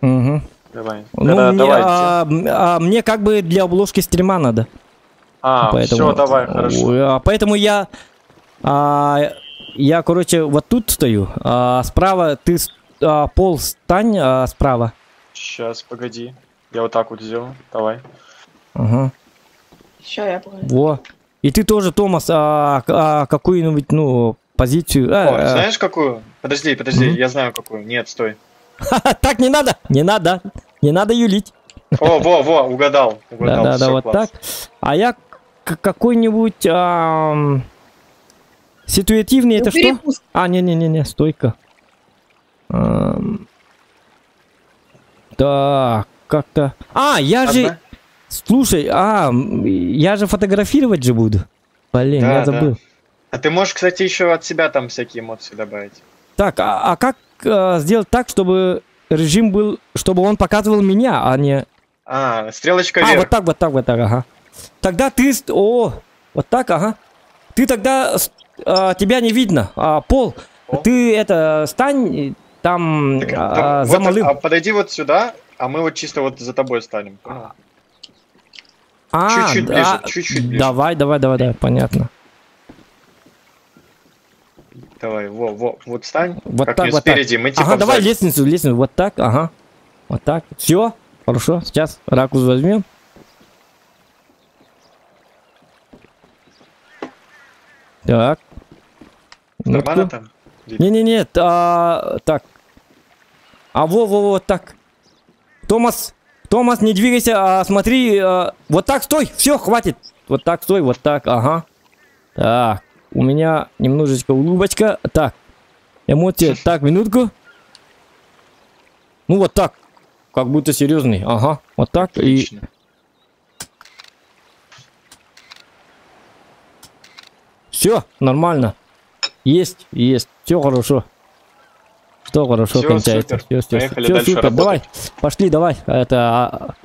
Угу. Давай. Ну, да, мне, давай. Мне как бы для обложки стрима надо. А, поэтому, все, давай, хорошо. Поэтому я, я, короче, вот тут стою. Справа ты, пол стань справа. Сейчас, погоди. Я вот так вот сделаю. Давай. Ага. Сейчас я погоди. Во. И ты тоже, Томас, какую-нибудь, ну, позицию. О, знаешь какую? Подожди, подожди, я знаю какую. Нет, стой. Так не надо, не надо, не надо юлить. О, во, во, угадал, угадал. Да, да, да, вот так. А я какой-нибудь ситуативный, это что? А, не-не-не, стойка. Так, как-то. А, я же. Слушай, я же фотографировать же буду. Блин, я забыл. А ты можешь, кстати, еще от себя там всякие эмоции добавить. Так, а как сделать так, чтобы режим был, чтобы он показывал меня, а не... А, стрелочка вверх. А, вот так, вот так, вот так, ага. Тогда ты... О, вот так, ага. Ты тогда... тебя не видно. Пол, ты это, стань там, так, за малым. Вот, подойди вот сюда, а мы вот чисто вот за тобой станем. Чуть-чуть ближе, чуть-чуть ближе. Давай, давай, давай, давай, понятно. Давай, во, во, вот стань. Вот как так, вот спереди, так. Мы типа ага, давай сзади. лестницу, лестницу, вот так, ага. Вот так, все, хорошо, сейчас ракурс возьмем. Так. Нормально там? Не-не-не, так. А во-во-во, вот так. Томас, Томас, не двигайся, смотри, вот так, стой, все, хватит. Вот так, стой, вот так, ага. Так. У меня немножечко улыбочка. Так. Эмоции. Так, минутку. Ну, вот так. Как будто серьезный. Ага. Вот так. Отлично. И... Все, нормально. Есть, есть. Все хорошо. Что хорошо всё, кончается. Супер. Все, все, Поехали все, дальше супер. работать. Давай. Пошли, давай. Это...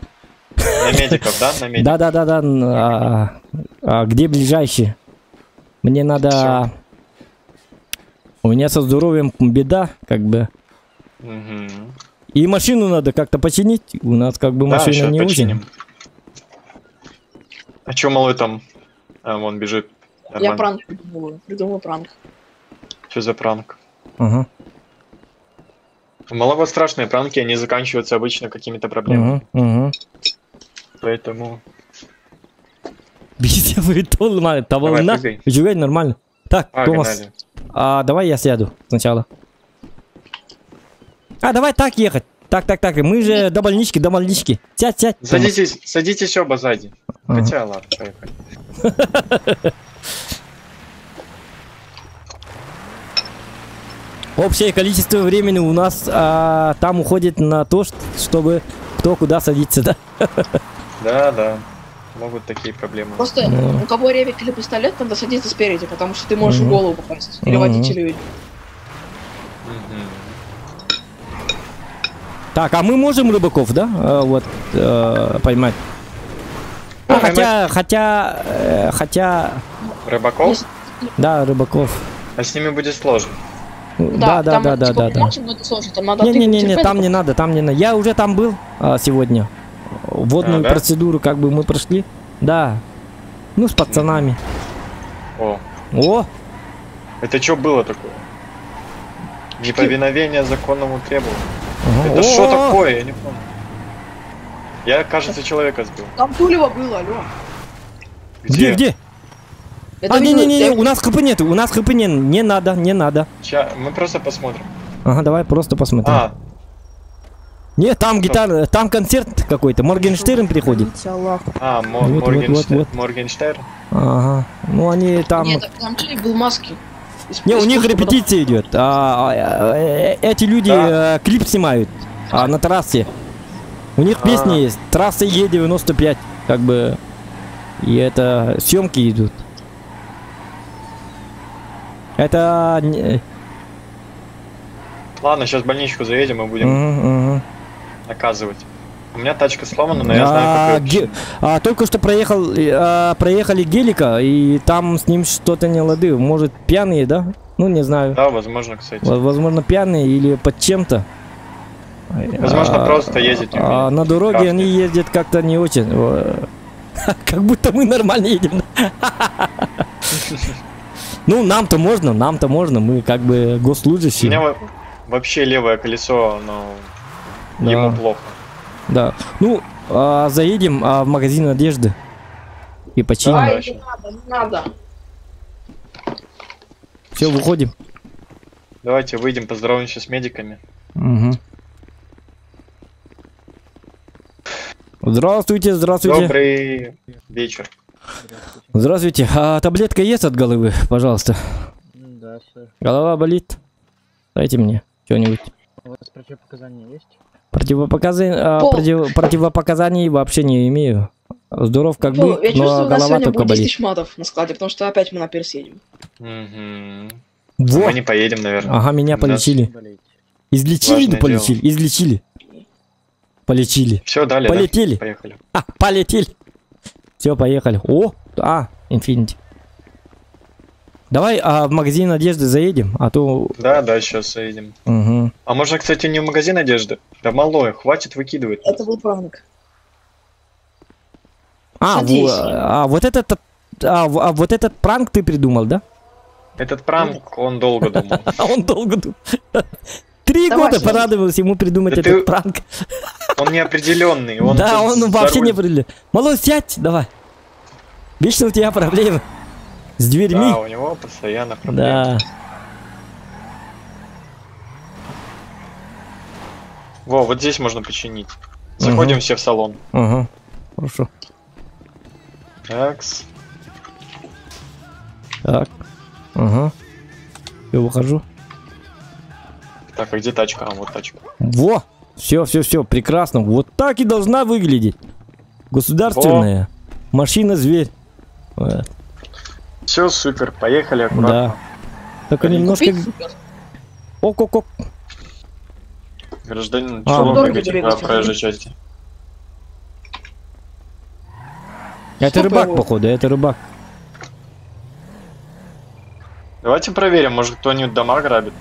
На медиков, да? На медиков. Да, да, да, да. Где ближайший? Мне надо... Всё. У меня со здоровьем беда, как бы. Угу. И машину надо как-то починить. У нас как бы да, машина не починим. очень. А чё малой там? А, вон бежит. Нормально. Я пранк придумал. Придумал пранк. Что за пранк? Угу. У малого страшные пранки, они заканчиваются обычно какими-то проблемами. Угу, угу. Поэтому... Давай, нормально. Так, Томас, давай я сяду сначала. А, давай так ехать. Так, так, так. Мы же до больнички, до больнички. Сядь, сядь. Садитесь, садитесь оба сзади. Ага. Хотя, ладно, поехали. Общее количество времени у нас там уходит на то, чтобы кто куда садится, да? Да, да. Могут такие проблемы. Просто у кого ревик или пистолет, надо садиться спереди, потому что ты можешь в голову попасть. Или водителю. Так, а мы можем рыбаков, да? Вот, поймать. А, хотя... Рыбаков? Да, рыбаков. А с ними будет сложно. Да, да, да, да, да, да. Не-не-не, там не надо, там не надо. Я уже там был сегодня. Водную процедуру как бы мы прошли. Да. Ну, с пацанами. О. О! Это что было такое? Неповиновение законному требованию. Ага. Это что О! такое? Я не понял. Я, кажется, человека сбил. Там Тулева было, алло. Где, где? Это А, видел- не-не-не, я- у нас хп нет, у нас хп не, не надо, не надо. Ща, мы просто посмотрим. Ага, давай просто посмотрим. А. Не, там гитара, там концерт какой-то, Моргенштерн приходит. А, Вот, вот, вот, вот. Моргенштерн. Ага, ну они там... Нет, там Тулев был в маске. Не, у них Искусство потом- репетиция идет. Эти люди клип снимают на трассе. У них А. песни есть. Трасса Е95, как бы. И это съемки идут. Это. Ладно, сейчас в больничку заедем и будем Мгм, мгм. наказывать. У меня тачка сломана, но я знаю, как её Только что проехали гелика, и там с ним что-то не лады. Может, пьяные, да? Ну, не знаю. Да, возможно, кстати. Возможно, пьяные или под чем-то. Возможно, просто ездить не умеют. На дороге Красный. они ездят как-то не очень. Как будто мы нормально едем. Ну, нам-то можно, нам-то можно, мы как бы У госслужащие. меня вообще левое колесо, но Да. ему плохо. Да. Ну, заедем в магазин одежды и починим. Ай, не надо, не надо. Все, выходим. Давайте выйдем, поздороваемся с медиками. Мгм. Здравствуйте, здравствуйте. Добрый вечер. Здравствуйте. А таблетка есть от головы, пожалуйста? Да, сэр. Голова болит? Дайте мне что-нибудь. У вас противопоказания есть? Пол. Противопоказаний вообще не имею. Здоров как Пол, бы, я чувствую, но у нас голова сегодня только будет 10 болит. тысяч матов на складе, потому что опять мы на пирс едем. Мгм. Во! Мы не поедем, наверное. Ага, меня У нас полечили. Излечили, Важное да полечили? дело. Излечили. Полечили. Все, дали, да? Полетели. Поехали. А, полетели. Все, поехали. О, Infinity. Давай в магазин одежды заедем, а то... Да, да, сейчас заедем. Мгм. А можно, кстати, не в магазин одежды? Да малое, хватит выкидывать. Это был пранк. А, Садись. вот этот, вот этот пранк ты придумал, да? Этот пранк, он долго думал. Он долго думал. 3 Давай, года садись. понадобилось ему придумать Да этот ты- пранк. Он неопределенный. Он Да, тут он за вообще руль. не определен. Малой, сядь, давай. Вечно у тебя проблемы с дверьми. Да, у него постоянно проблемы. Да. Во, вот здесь можно починить. Заходим все в салон. Ага. Хорошо. Такс. Так. Ага. Я выхожу. Так, а где тачка? А, вот тачка. Во! Все, все, все, прекрасно. Вот так и должна выглядеть. Государственная. Машина-зверь. Вот. Все, супер, поехали аккуратно. Да. Только немножко... Ок-ок-ок. Гражданин, А, чего вы ну. бегаете по проезжей части? Это Стоп рыбак, его. походу, это рыбак. Давайте проверим, может кто-нибудь дома грабит.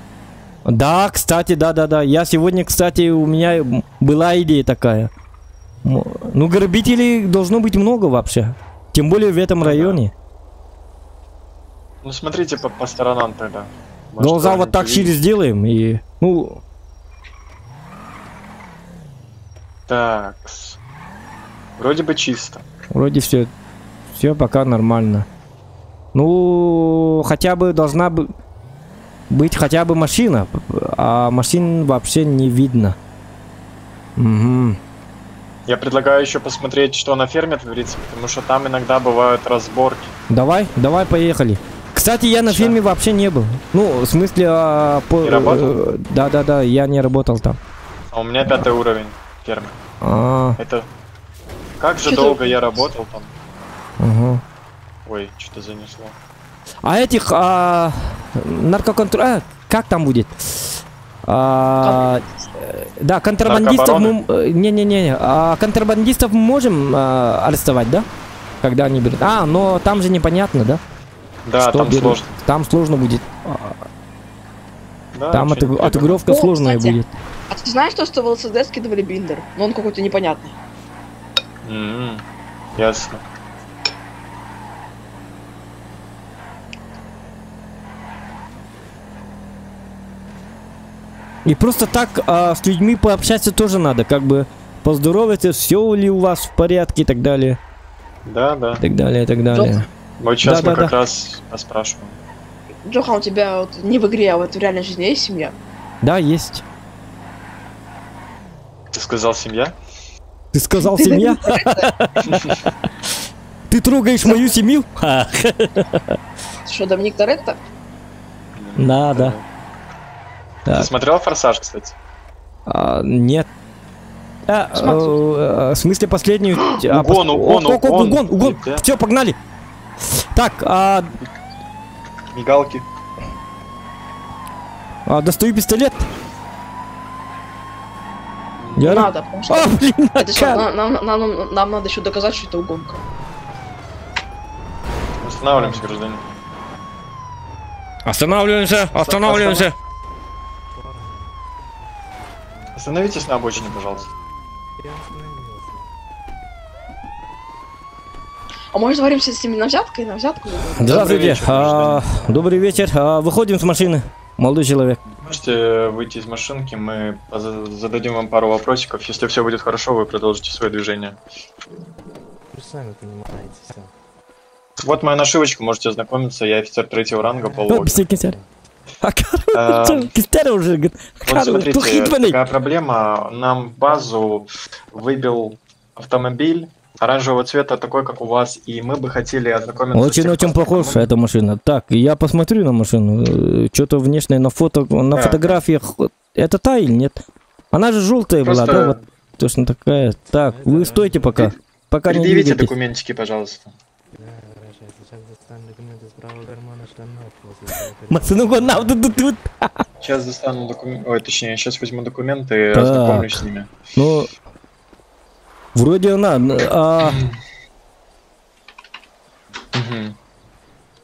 Да, кстати, да-да-да. Я сегодня, кстати, у меня была идея такая. Ну, грабителей должно быть много вообще. Тем более в этом районе. Ну смотрите по сторонам тогда. Может, Глаза вот кого-нибудь так шире увидите. сделаем и... Ну, Так. Вроде бы чисто. вроде все, все пока нормально. Ну, хотя бы должна быть хотя бы машина, а машин вообще не видно. Угу. Я предлагаю еще посмотреть, что на ферме творится, потому что там иногда бывают разборки. Давай, давай, поехали. Кстати, я на ферме вообще не был. Ну, в смысле, Не работал? Да, да, да, я не работал там. А у меня 5-й уровень фермы. А, Это как же Чё ты- долго я работал там. ага. Ой, что-то занесло. А этих наркоконтр... как там будет? Да, контрабандистов мы... Не-не-не, контрабандистов мы можем арестовать, да? Когда они берут. А, но там же непонятно, да? Да, Что там берут? сложно. Там сложно будет. Да, Там что-нибудь отыгровка О, сложная кстати, будет. А ты знаешь то, что в ЛСД скидывали биндер? Но он какой-то непонятный. Ясно. И просто так с людьми пообщаться тоже надо, как бы поздороваться, все ли у вас в порядке и так далее. Да, да. И так далее, и так далее. Вот сейчас Да, мы да, как да. раз поспрашиваем. Джохан, у тебя вот не в игре, а вот в реальной жизни есть семья? Да, есть. Ты сказал семья? Ты сказал семья? Ты трогаешь мою семью? Что, Доминик Торетто? Да, да. Ты смотрел «Форсаж», кстати? Нет. В смысле последнюю... Угон, угон, угон. Угон, угон. Все, погнали. Так, Мигалки. Достаю пистолет. Не надо, потому что... А, блин, это что, нам надо еще доказать, что это угонка. Останавливаемся, гражданин. Останавливаемся, останавливаемся. Остановитесь на обочине, пожалуйста. А может, договоримся с ними на взятку и на взятку? Здравствуйте. Добрый вечер. Выходим с машины, молодой человек. Можете выйти из машинки, мы зададим вам пару вопросиков. Если все будет хорошо, вы продолжите свое движение. Вы сами понимаете все. Вот моя нашивочка, можете ознакомиться. Я офицер третьего ранга, Пол Уокер. Вот смотрите, такая проблема. Нам в базу выбил автомобиль оранжевого цвета, такой, как у вас, и мы бы хотели ознакомиться. Очень-очень похож эта машина. Так, я посмотрю на машину. Что-то внешнее на фото, на фотографиях. Это та или нет? Она же желтая была, да? Вот точно такая. Так, вы стойте пока. Пока не двигайтесь. документики, пожалуйста. Сейчас достану документы. Ой, точнее, сейчас возьму документы и ознакомлюсь с ними. Ну, вроде она.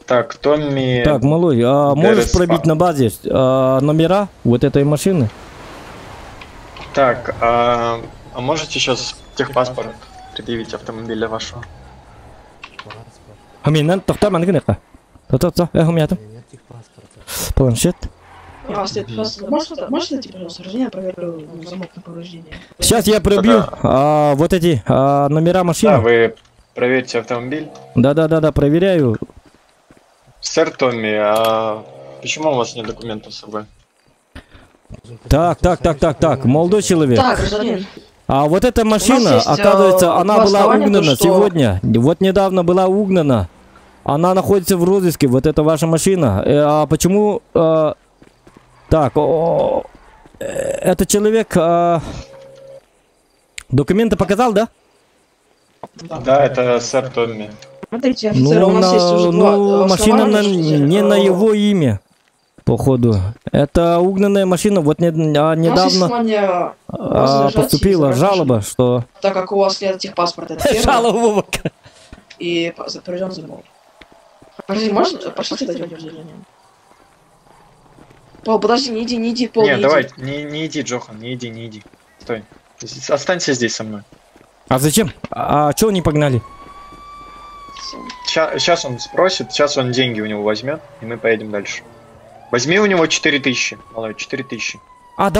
Так, Томми. Так, малой, а можешь пробить на базе номера вот этой машины? Так, а можете сейчас техпаспорт предъявить автомобиля вашего? Планшет. Можешь найти, пожалуйста, я проверю замок на повреждение. Сейчас я пробью вот эти номера машины. Да, вы проверьте автомобиль. Да, проверяю. Сэр Томми, а почему у вас нет документов с собой? Так, молодой человек. Так, гражданин. А вот эта машина, есть, оказывается, она была угнана сегодня. Вот недавно была угнана. Она находится в розыске, вот это ваша машина. А почему... Так, этот человек документы показал, да? Да, это сэр Томми. Смотрите, офицер, у нас есть уже два машина не на его имя, походу. Это угнанная машина, вот недавно поступила жалоба, что... Так как у вас нет техпаспорта, это первое. Жалоба. И проведем замок. Подожди, можно? Пошлите дойдем. Пол, подожди, не иди, не иди, Пол, не иди. давай, не иди, Джохан, не иди, не иди. Стой. Останься здесь со мной. А зачем? А чё они погнали? Сейчас он спросит, сейчас он деньги у него возьмет, и мы поедем дальше. Возьми у него 4000, малой, 4000.